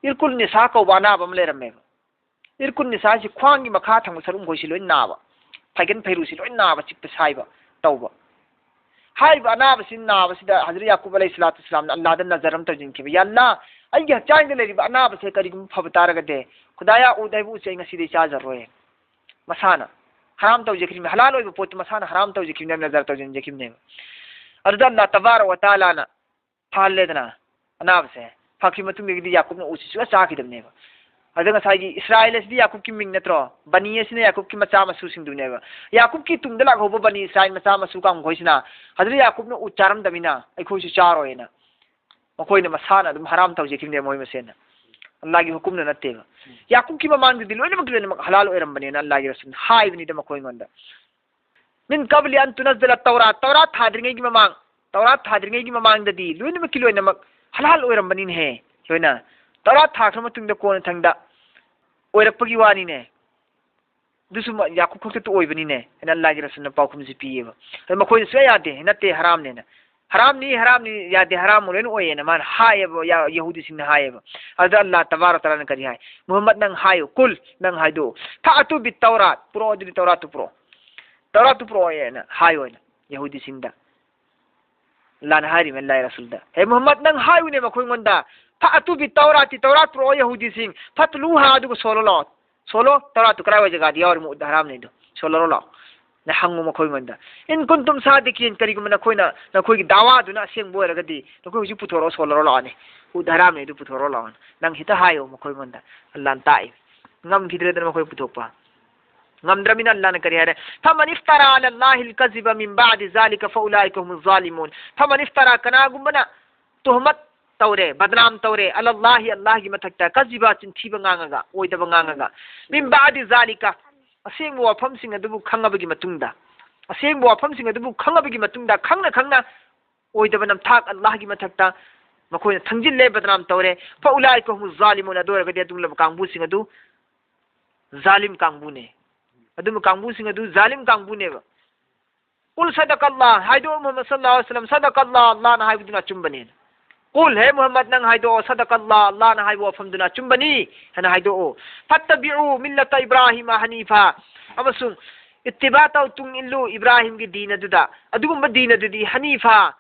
ꯏꯔꯀꯨꯟ ꯅꯤꯁꯥ ꯀꯧꯕ ꯑꯅꯥꯕ ꯑꯃ ꯂꯩꯔꯝꯃꯦꯕ꯫ ꯏꯔꯀꯨꯟ ꯅꯤꯁꯥ ꯍꯥꯏꯁꯤ ꯈ꯭ꯋꯥꯡꯒꯤ ꯃꯈꯥ ꯊꯪꯕ ꯁꯔꯨꯛ ꯃꯈꯣꯏꯁꯤ ꯂꯣꯏ ꯅꯥꯕ, ꯐꯥꯏꯒꯟ ꯐꯩꯔꯨꯁꯤ ꯂꯣꯏ ꯅꯥꯕ, ꯆꯤꯛꯄ ꯁꯥꯏꯕ ꯇꯧꯕ꯫ ꯍꯥꯏꯔꯤꯕ ꯑꯅꯥꯕꯁꯤ ꯅꯥꯕꯁꯤꯗ ꯍꯖꯔꯠ ꯌꯥꯀꯨꯕ ꯑꯂꯩꯍꯤ ꯁꯂꯥꯇꯨ ꯋꯁꯂꯥꯝꯅ ꯑꯜꯂꯥꯍꯗ ꯅꯖꯔ ꯑꯃ ꯇꯧꯁꯤꯟꯈꯤꯕ, "ꯌꯥ ꯑꯜꯂꯥꯍ, ꯑꯩꯒꯤ ꯍꯛꯆꯥꯡꯗ ꯂꯩꯔꯤꯕ ꯑꯅꯥꯕꯁꯦ ꯀꯔꯤꯒꯨꯝꯕ ꯐꯕ ꯇꯥꯔꯒꯗꯤ, ꯈꯨꯗꯥꯌꯥ, ꯎꯠ ꯍꯥꯏꯕ ꯎꯠꯁꯦ ꯑꯩ ꯉꯁꯤꯗꯩ ꯆꯥꯖꯔꯣꯏ, ꯃꯁꯥꯅ ꯍꯔꯥꯝ ꯇꯧꯖꯈꯤꯕꯅꯤ, ꯍꯂꯥꯜ ꯑꯣꯏꯕ ꯄꯣꯠꯇꯨ ꯃꯁꯥꯅ ꯍꯔꯥꯝ ꯇꯧꯖꯈꯤꯕꯅꯦꯕ, ꯅꯖꯔ ꯇꯧꯁꯤꯟꯖꯈꯤꯕꯅꯦꯕ"꯫ ꯑꯗꯨꯗ ꯑꯜꯂꯥꯍ ꯇꯕꯥꯔꯛ ꯋ ꯇꯥꯂꯥꯅ ꯐꯍꯜꯂꯦꯗꯅ ꯑꯅꯥꯕꯁꯦ꯫ ꯐꯈꯤ ꯃꯇꯨꯡꯗꯒꯤꯗꯤ ꯌꯥꯀꯨꯕꯅ ꯎꯠꯁꯤ ꯁꯨꯡꯆꯥ ꯆꯥꯈꯤꯗꯕꯅꯦꯕ꯫ ꯑꯗ ꯉꯁꯥꯏꯒꯤ ꯏꯁꯔꯥꯏꯜ ꯑꯁꯤꯗꯤ ꯌꯥꯀꯨꯕꯀꯤ ꯃꯤꯡ ꯅꯠꯇ꯭ꯔꯣ? ꯕꯅꯤ ꯑꯁꯤꯅ ꯌꯥꯀꯨꯕꯀꯤ ꯃꯆꯥ ꯃꯁꯨꯁꯤꯡꯗꯨꯅꯦꯕ꯫ ꯌꯥꯀꯨꯕꯀꯤ ꯇꯨꯡꯗ ꯂꯥꯛꯍꯧꯕ ꯕꯅꯤ ꯏꯁꯔꯥꯏꯜ ꯃꯆꯥ ꯃꯁꯨ ꯀꯥꯡꯕꯨꯈꯣꯏꯁꯤꯅ ꯍꯖꯔꯠ ꯌꯥꯀꯨꯕꯅ ꯎꯠ ꯆꯥꯔꯝꯗꯕꯅꯤꯅ ꯑꯩꯈꯣꯏꯁꯨ ꯆꯥꯔꯣꯏꯅ ꯃꯈꯣꯏꯅ ꯃꯁꯥꯅ ꯑꯗꯨꯝ ꯍꯔꯥꯝ ꯇꯧꯖꯈꯤꯕꯅꯦꯕ, ꯃꯣꯏ ꯃꯁꯦꯟꯅ꯫ ꯑꯜꯂꯥꯍꯒꯤ ꯍꯨꯀꯨꯝꯅ ꯅꯠꯇꯦꯕ꯫ ꯌꯥꯀꯨꯕꯀꯤ ꯃꯃꯥꯡꯗꯗꯤ ꯂꯣꯏꯅꯃꯛ ꯂꯣꯏꯅꯃꯛ ꯍꯂꯥꯜ ꯑꯣꯏꯔꯝꯕꯅꯦꯅ ꯑꯜꯂꯥꯍꯒꯤ ꯔꯁꯨꯜꯅ ꯍꯥꯏꯕꯅꯤꯗ ꯃꯈꯣꯏꯉꯣꯟꯗ꯫ "ꯃꯤꯟ ꯀꯕꯂꯤ ꯑꯟ ꯇꯨꯅꯖꯂ ꯇꯧꯔꯥꯠ", ꯇꯧꯔꯥꯠ ꯊꯥꯗ꯭ꯔꯤꯉꯩꯒꯤ ꯃꯃꯥꯡ, ꯇꯧꯔꯥꯠ ꯊꯥꯗ꯭ꯔꯤꯉꯩꯒꯤ ꯃꯃꯥꯡꯗꯗꯤ ꯂꯣꯏꯅꯃꯛꯀꯤ ꯂꯣꯏꯅꯃꯛ ꯍꯂꯥꯜ ꯑꯣꯏꯔꯝꯕꯅꯤꯅꯦꯍꯦ꯫ ꯂꯣꯏꯅ ꯇꯧꯔꯥꯠ ꯊꯥꯈ꯭ꯔ ꯃꯇꯨꯡꯗ ꯀꯣꯟꯅ ꯊꯪꯗ ꯑꯣꯏꯔꯛꯄꯒꯤ ꯋꯥꯅꯤꯅꯦ꯫ ꯑꯗꯨꯁꯨ ꯃ-, ꯌꯥꯀꯨꯕ ꯈꯛꯇ ꯑꯣꯏꯕꯅꯤꯅꯦ ꯍꯥꯏꯅ ꯑꯜꯂꯥꯍꯒꯤ ꯔꯁꯨꯜꯅ ꯄꯥꯎꯈꯨꯝꯁꯤ ꯄꯤꯌꯦꯕ꯫ ꯑꯗꯨ ꯃꯈꯣꯏꯅ ꯁꯨꯡꯌꯥ ꯌꯥꯗꯦ, ꯅꯠꯇꯦ, ꯍꯔꯥꯝꯅꯦꯅ꯫ "ꯍꯔꯥꯝꯅꯤ, ꯍꯔꯥꯝꯅꯤ, ꯌꯥꯗꯦ, ꯍꯔꯥꯝ ꯂꯣꯏꯅ ꯑꯣꯏꯌꯦꯅ" ꯃꯥꯅ ꯍꯥꯏꯌꯦꯕ, ꯌꯥ-, ꯌꯍꯨꯗꯤꯁꯤꯡꯅ ꯍꯥꯏꯌꯦꯕ꯫ ꯑꯗꯨꯗ ꯑꯜꯂꯥꯍ ꯇꯕꯥꯔꯛ ꯇꯥꯂꯥꯅ ꯀꯔꯤ ꯍꯥꯏ? "ꯃꯨꯍꯝꯃꯗ, ꯅꯪ ꯍꯥꯏꯌꯨ, ꯀꯨꯜ, ꯅꯪ ꯍꯥꯏꯗꯣꯛꯎ, ꯐꯥꯇꯨ ꯕꯤ ꯇꯧꯔꯥꯠ, ꯄꯨꯔꯛꯑꯣ, ꯑꯗꯨꯗꯤ ꯇꯧꯔꯥꯠꯇꯨ ꯄꯨꯔꯛꯑꯣ, ꯇꯧꯔꯥꯠꯇꯨ ꯄꯨꯔꯛꯑꯣ" ꯍꯥꯏꯅ ꯍꯥꯏꯌꯣꯅ ꯌꯍꯨꯗꯤꯁꯤꯡꯗ꯫ ꯑꯜꯂꯥꯍꯅ ꯍꯥꯏꯔꯤꯕ ꯑꯜꯂꯥꯍ ꯔꯁꯨꯜꯗ, "ꯍꯦ ꯃꯨꯍꯝꯃꯗ, ꯅꯪ ꯍꯥꯏꯌꯨꯅꯦ ꯃꯈꯣꯏꯉꯣꯟꯗ, ꯐꯥꯇꯨ ꯕꯤ ꯇꯧꯔꯥꯠꯇꯤ, ꯇꯧꯔꯥꯠ ꯄꯨꯔꯛꯑꯣ ꯌꯍꯨꯗꯤꯁꯤꯡ, ꯐꯠꯂꯨꯍꯥ, ꯑꯗꯨꯒ ꯁꯣꯜꯂꯣ ꯂꯥꯛꯑꯣ, ꯁꯣꯜꯂꯣ, ꯇꯧꯔꯥꯠꯇꯨ ꯀꯔꯥꯏꯋꯥꯏ ꯖꯒꯥꯗ ꯌꯥꯎꯔꯤꯃꯣ, ꯎꯠ ꯍꯔꯥꯝꯅꯦꯗꯣ ꯁꯣꯜꯂꯔꯣ ꯂꯥꯛꯑꯣ" ꯅ ꯍꯪꯉꯨ ꯃꯈꯣꯏꯉꯣꯟꯗ꯫ "ꯏꯟ ꯀꯨꯟꯇꯨꯝ ꯁꯥꯗꯤꯀꯤꯟ", ꯀꯔꯤꯒꯨꯝꯕ ꯅꯈꯣꯏꯅ, ꯅꯈꯣꯏꯒꯤ ꯗꯥꯋꯥꯗꯨꯅ ꯑꯁꯦꯡꯕ ꯑꯣꯏꯔꯒꯗꯤ ꯅꯈꯣꯏ ꯍꯧꯖꯤꯛ ꯄꯨꯊꯣꯔꯛꯑꯣ, ꯁꯣꯜꯂꯔꯣ ꯂꯥꯛꯑꯣꯅꯦ, ꯎꯠ ꯍꯔꯥꯝꯅꯦ ꯑꯗꯨ ꯄꯨꯊꯣꯔꯛꯑꯣ ꯂꯥꯛꯑꯣꯅꯦ꯫ ꯅꯪ ꯍꯦꯛꯇ ꯍꯥꯏꯌꯣ ꯃꯈꯣꯏꯉꯣꯟꯗ꯫ ꯑꯜꯂꯥꯍꯅ ꯇꯥꯛꯏ꯫ ꯉꯝꯈꯤꯗ꯭ꯔꯦꯗꯅ ꯃꯈꯣꯏ ꯄꯨꯊꯣꯛꯄ꯫ ꯉꯝꯗ꯭ꯔꯃꯤꯅ ꯑꯜꯂꯥꯍꯅ ꯀꯔꯤ ꯍꯥꯏꯔꯦ? "ꯐꯃꯟ ꯏꯐꯇꯔꯥ ꯑꯂꯜꯂꯥꯍꯤꯜ ꯀꯖꯤꯕ ꯃꯤꯟ ꯕꯥꯗꯤ ꯖꯥꯂꯤꯀ ꯐꯎꯂꯥꯏꯀ ꯍꯨꯃꯨ ꯖꯥꯂꯤꯃꯨꯟ." ꯐꯃꯟ ꯏꯐꯇꯔꯥ, ꯀꯅꯥꯒꯨꯝꯕꯅ ꯇꯨꯍꯃꯠ ꯇꯧꯔꯦ, ꯕꯗꯅꯥꯝ ꯇꯧꯔꯦ, ꯑꯂꯜꯂꯥꯍꯤ, ꯑꯜꯂꯥꯍꯒꯤ ꯃꯊꯛꯇ, ꯀꯖꯤꯕ, ꯆꯤꯟꯊꯤꯕ ꯉꯥꯡꯉꯒ, ꯑꯣꯏꯗꯕ ꯉꯥꯡꯉꯒ, ꯃꯤꯟ ꯕꯥꯗꯤ ꯖꯥꯂꯤꯀ, ꯑꯁꯦꯡꯕ ꯋꯥꯐꯝꯁꯤꯡ ꯑꯗꯨꯕꯨ ꯈꯪꯉꯕꯒꯤ ꯃꯇꯨꯡꯗ, ꯑꯁꯦꯡꯕ ꯋꯥꯐꯝꯁꯤꯡ ꯑꯗꯨꯕꯨ ꯈꯪꯉꯕꯒꯤ ꯃꯇꯨꯡꯗ, ꯈꯪꯅ ꯈꯪꯅ ꯑꯣꯏꯗꯕ ꯅꯝꯊꯥꯛ ꯑꯜꯂꯥꯍꯒꯤ ꯃꯊꯛꯇ ꯃꯈꯣꯏꯅ ꯊꯪꯖꯤꯜꯂꯦ, ꯕꯗꯅꯥꯝ ꯇꯧꯔꯦ꯫ ꯐ ꯎꯂꯥꯏꯀ ꯍꯨꯃꯨ ꯖꯥꯂꯤꯃꯨꯟ, ꯑꯗꯨ ꯑꯣꯏꯔꯒꯗꯤ ꯑꯗꯨꯒꯨꯝꯂꯕ ꯀꯥꯡꯕꯨꯁꯤꯡ ꯑꯗꯨ ꯖꯥꯂꯤꯝ ꯀꯥꯡꯕꯨꯅꯦ꯫ ꯑꯗꯨꯝꯕ ꯀꯥꯡꯕꯨꯁꯤꯡ ꯑꯗꯨ ꯖꯥꯂꯤꯝ ꯀꯥꯡꯕꯨꯅꯦꯕ꯫ ꯀꯨꯜ ꯁꯗꯀꯜꯂꯥ, ꯍꯥꯏꯗꯣꯛꯑꯣ ꯃꯨꯍꯝꯃꯗ ꯁꯜꯂꯜꯂꯥꯍꯨ ꯑꯂꯩꯍꯤ ꯋꯥꯁꯜꯂꯝ, ꯁꯗꯀꯜꯂꯥ, ꯑꯜꯂꯥꯍꯅ ꯍꯥꯏꯕꯗꯨꯅ ꯑꯆꯨꯝꯕꯅꯦꯅ꯫ ꯀꯨꯜ, ꯍꯦ ꯃꯨꯍꯝꯃꯗ, ꯅꯪ ꯍꯥꯏꯗꯣꯛꯑꯣ, ꯁꯗꯀꯜꯂꯥ, ꯑꯜꯂꯥꯍꯅ ꯍꯥꯏꯕ ꯋꯥꯐꯝꯗꯨꯅ ꯑꯆꯨꯝꯕꯅꯤ ꯍꯥꯏꯅ ꯍꯥꯏꯗꯣꯛꯑꯣ꯫ ꯐꯠꯇꯕꯤꯎ ꯃꯤꯜꯂꯇ ꯏꯕ꯭ꯔꯥꯍꯤꯃ ꯍꯅꯤꯐꯥ, ꯑꯃꯁꯨꯡ ꯏꯠꯇꯤꯕꯥ ꯇꯧ, ꯇꯨꯡ ꯏꯜꯂꯨ ꯏꯕ꯭ꯔꯥꯍꯤꯝꯒꯤ ꯗꯤꯟ ꯑꯗꯨꯗ꯫ ꯑꯗꯨꯒꯨꯝꯕ ꯗꯤꯟ ꯑꯗꯨꯗꯤ ꯍꯅꯤꯐꯥ,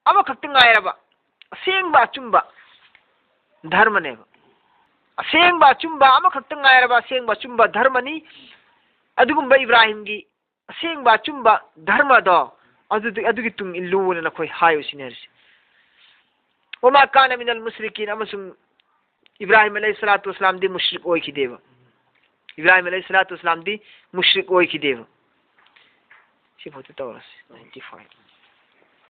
ꯑꯃꯈꯛꯇ ꯉꯥꯏꯔꯕ ꯑꯁꯦꯡꯕ ꯑꯆꯨꯝꯕ ꯙꯔꯃꯅꯦꯕ꯫ ꯑꯁꯦꯡꯕ ꯑꯆꯨꯝꯕ ꯑꯃꯈꯛꯇ ꯉꯥꯏꯔꯕ ꯑꯁꯦꯡꯕ ꯑꯆꯨꯝꯕ ꯙꯔꯃꯅꯤ꯫ ꯑꯗꯨꯒꯨꯝꯕ ꯏꯕ꯭ꯔꯥꯍꯤꯝꯒꯤ ꯑꯁꯦꯡꯕ ꯑꯆꯨꯝꯕ ꯙꯔꯃꯗꯣ, ꯑꯗꯨꯗꯤ, ꯑꯗꯨꯒꯤ ꯇꯨꯡ ꯏꯜꯂꯨꯅ ꯅꯈꯣꯏ ꯍꯥꯏꯌꯨ ꯁꯤꯅꯤ ꯍꯥꯏꯔꯤꯁꯦ꯫ ꯋꯃꯥ ꯀꯥꯅ ꯃꯤꯅꯜ ꯃꯨꯁ꯭ꯔꯤꯀꯤꯟ, ꯑꯃꯁꯨꯡ ꯏꯕ꯭ꯔꯥꯍꯤꯝ ꯑꯂꯩꯍꯤ ꯁꯂꯥꯇꯨ ꯋꯁꯂꯥꯝꯗꯤ ꯃꯨꯁ꯭ꯔꯤꯛ ꯑꯣꯏꯈꯤꯗꯦꯕ꯫ ꯏꯕ꯭ꯔꯥꯍꯤꯝ ꯑꯂꯩꯍꯤ ꯁꯂꯥꯇꯨ ꯋꯁꯂꯥꯝꯗꯤ ꯃꯨꯁ꯭ꯔꯤꯛ ꯑꯣꯏꯈꯤꯗꯦꯕ꯫ ꯁꯤ ꯐꯥꯎꯗ ꯇꯧꯔꯁꯤ꯫ Ninety five꯫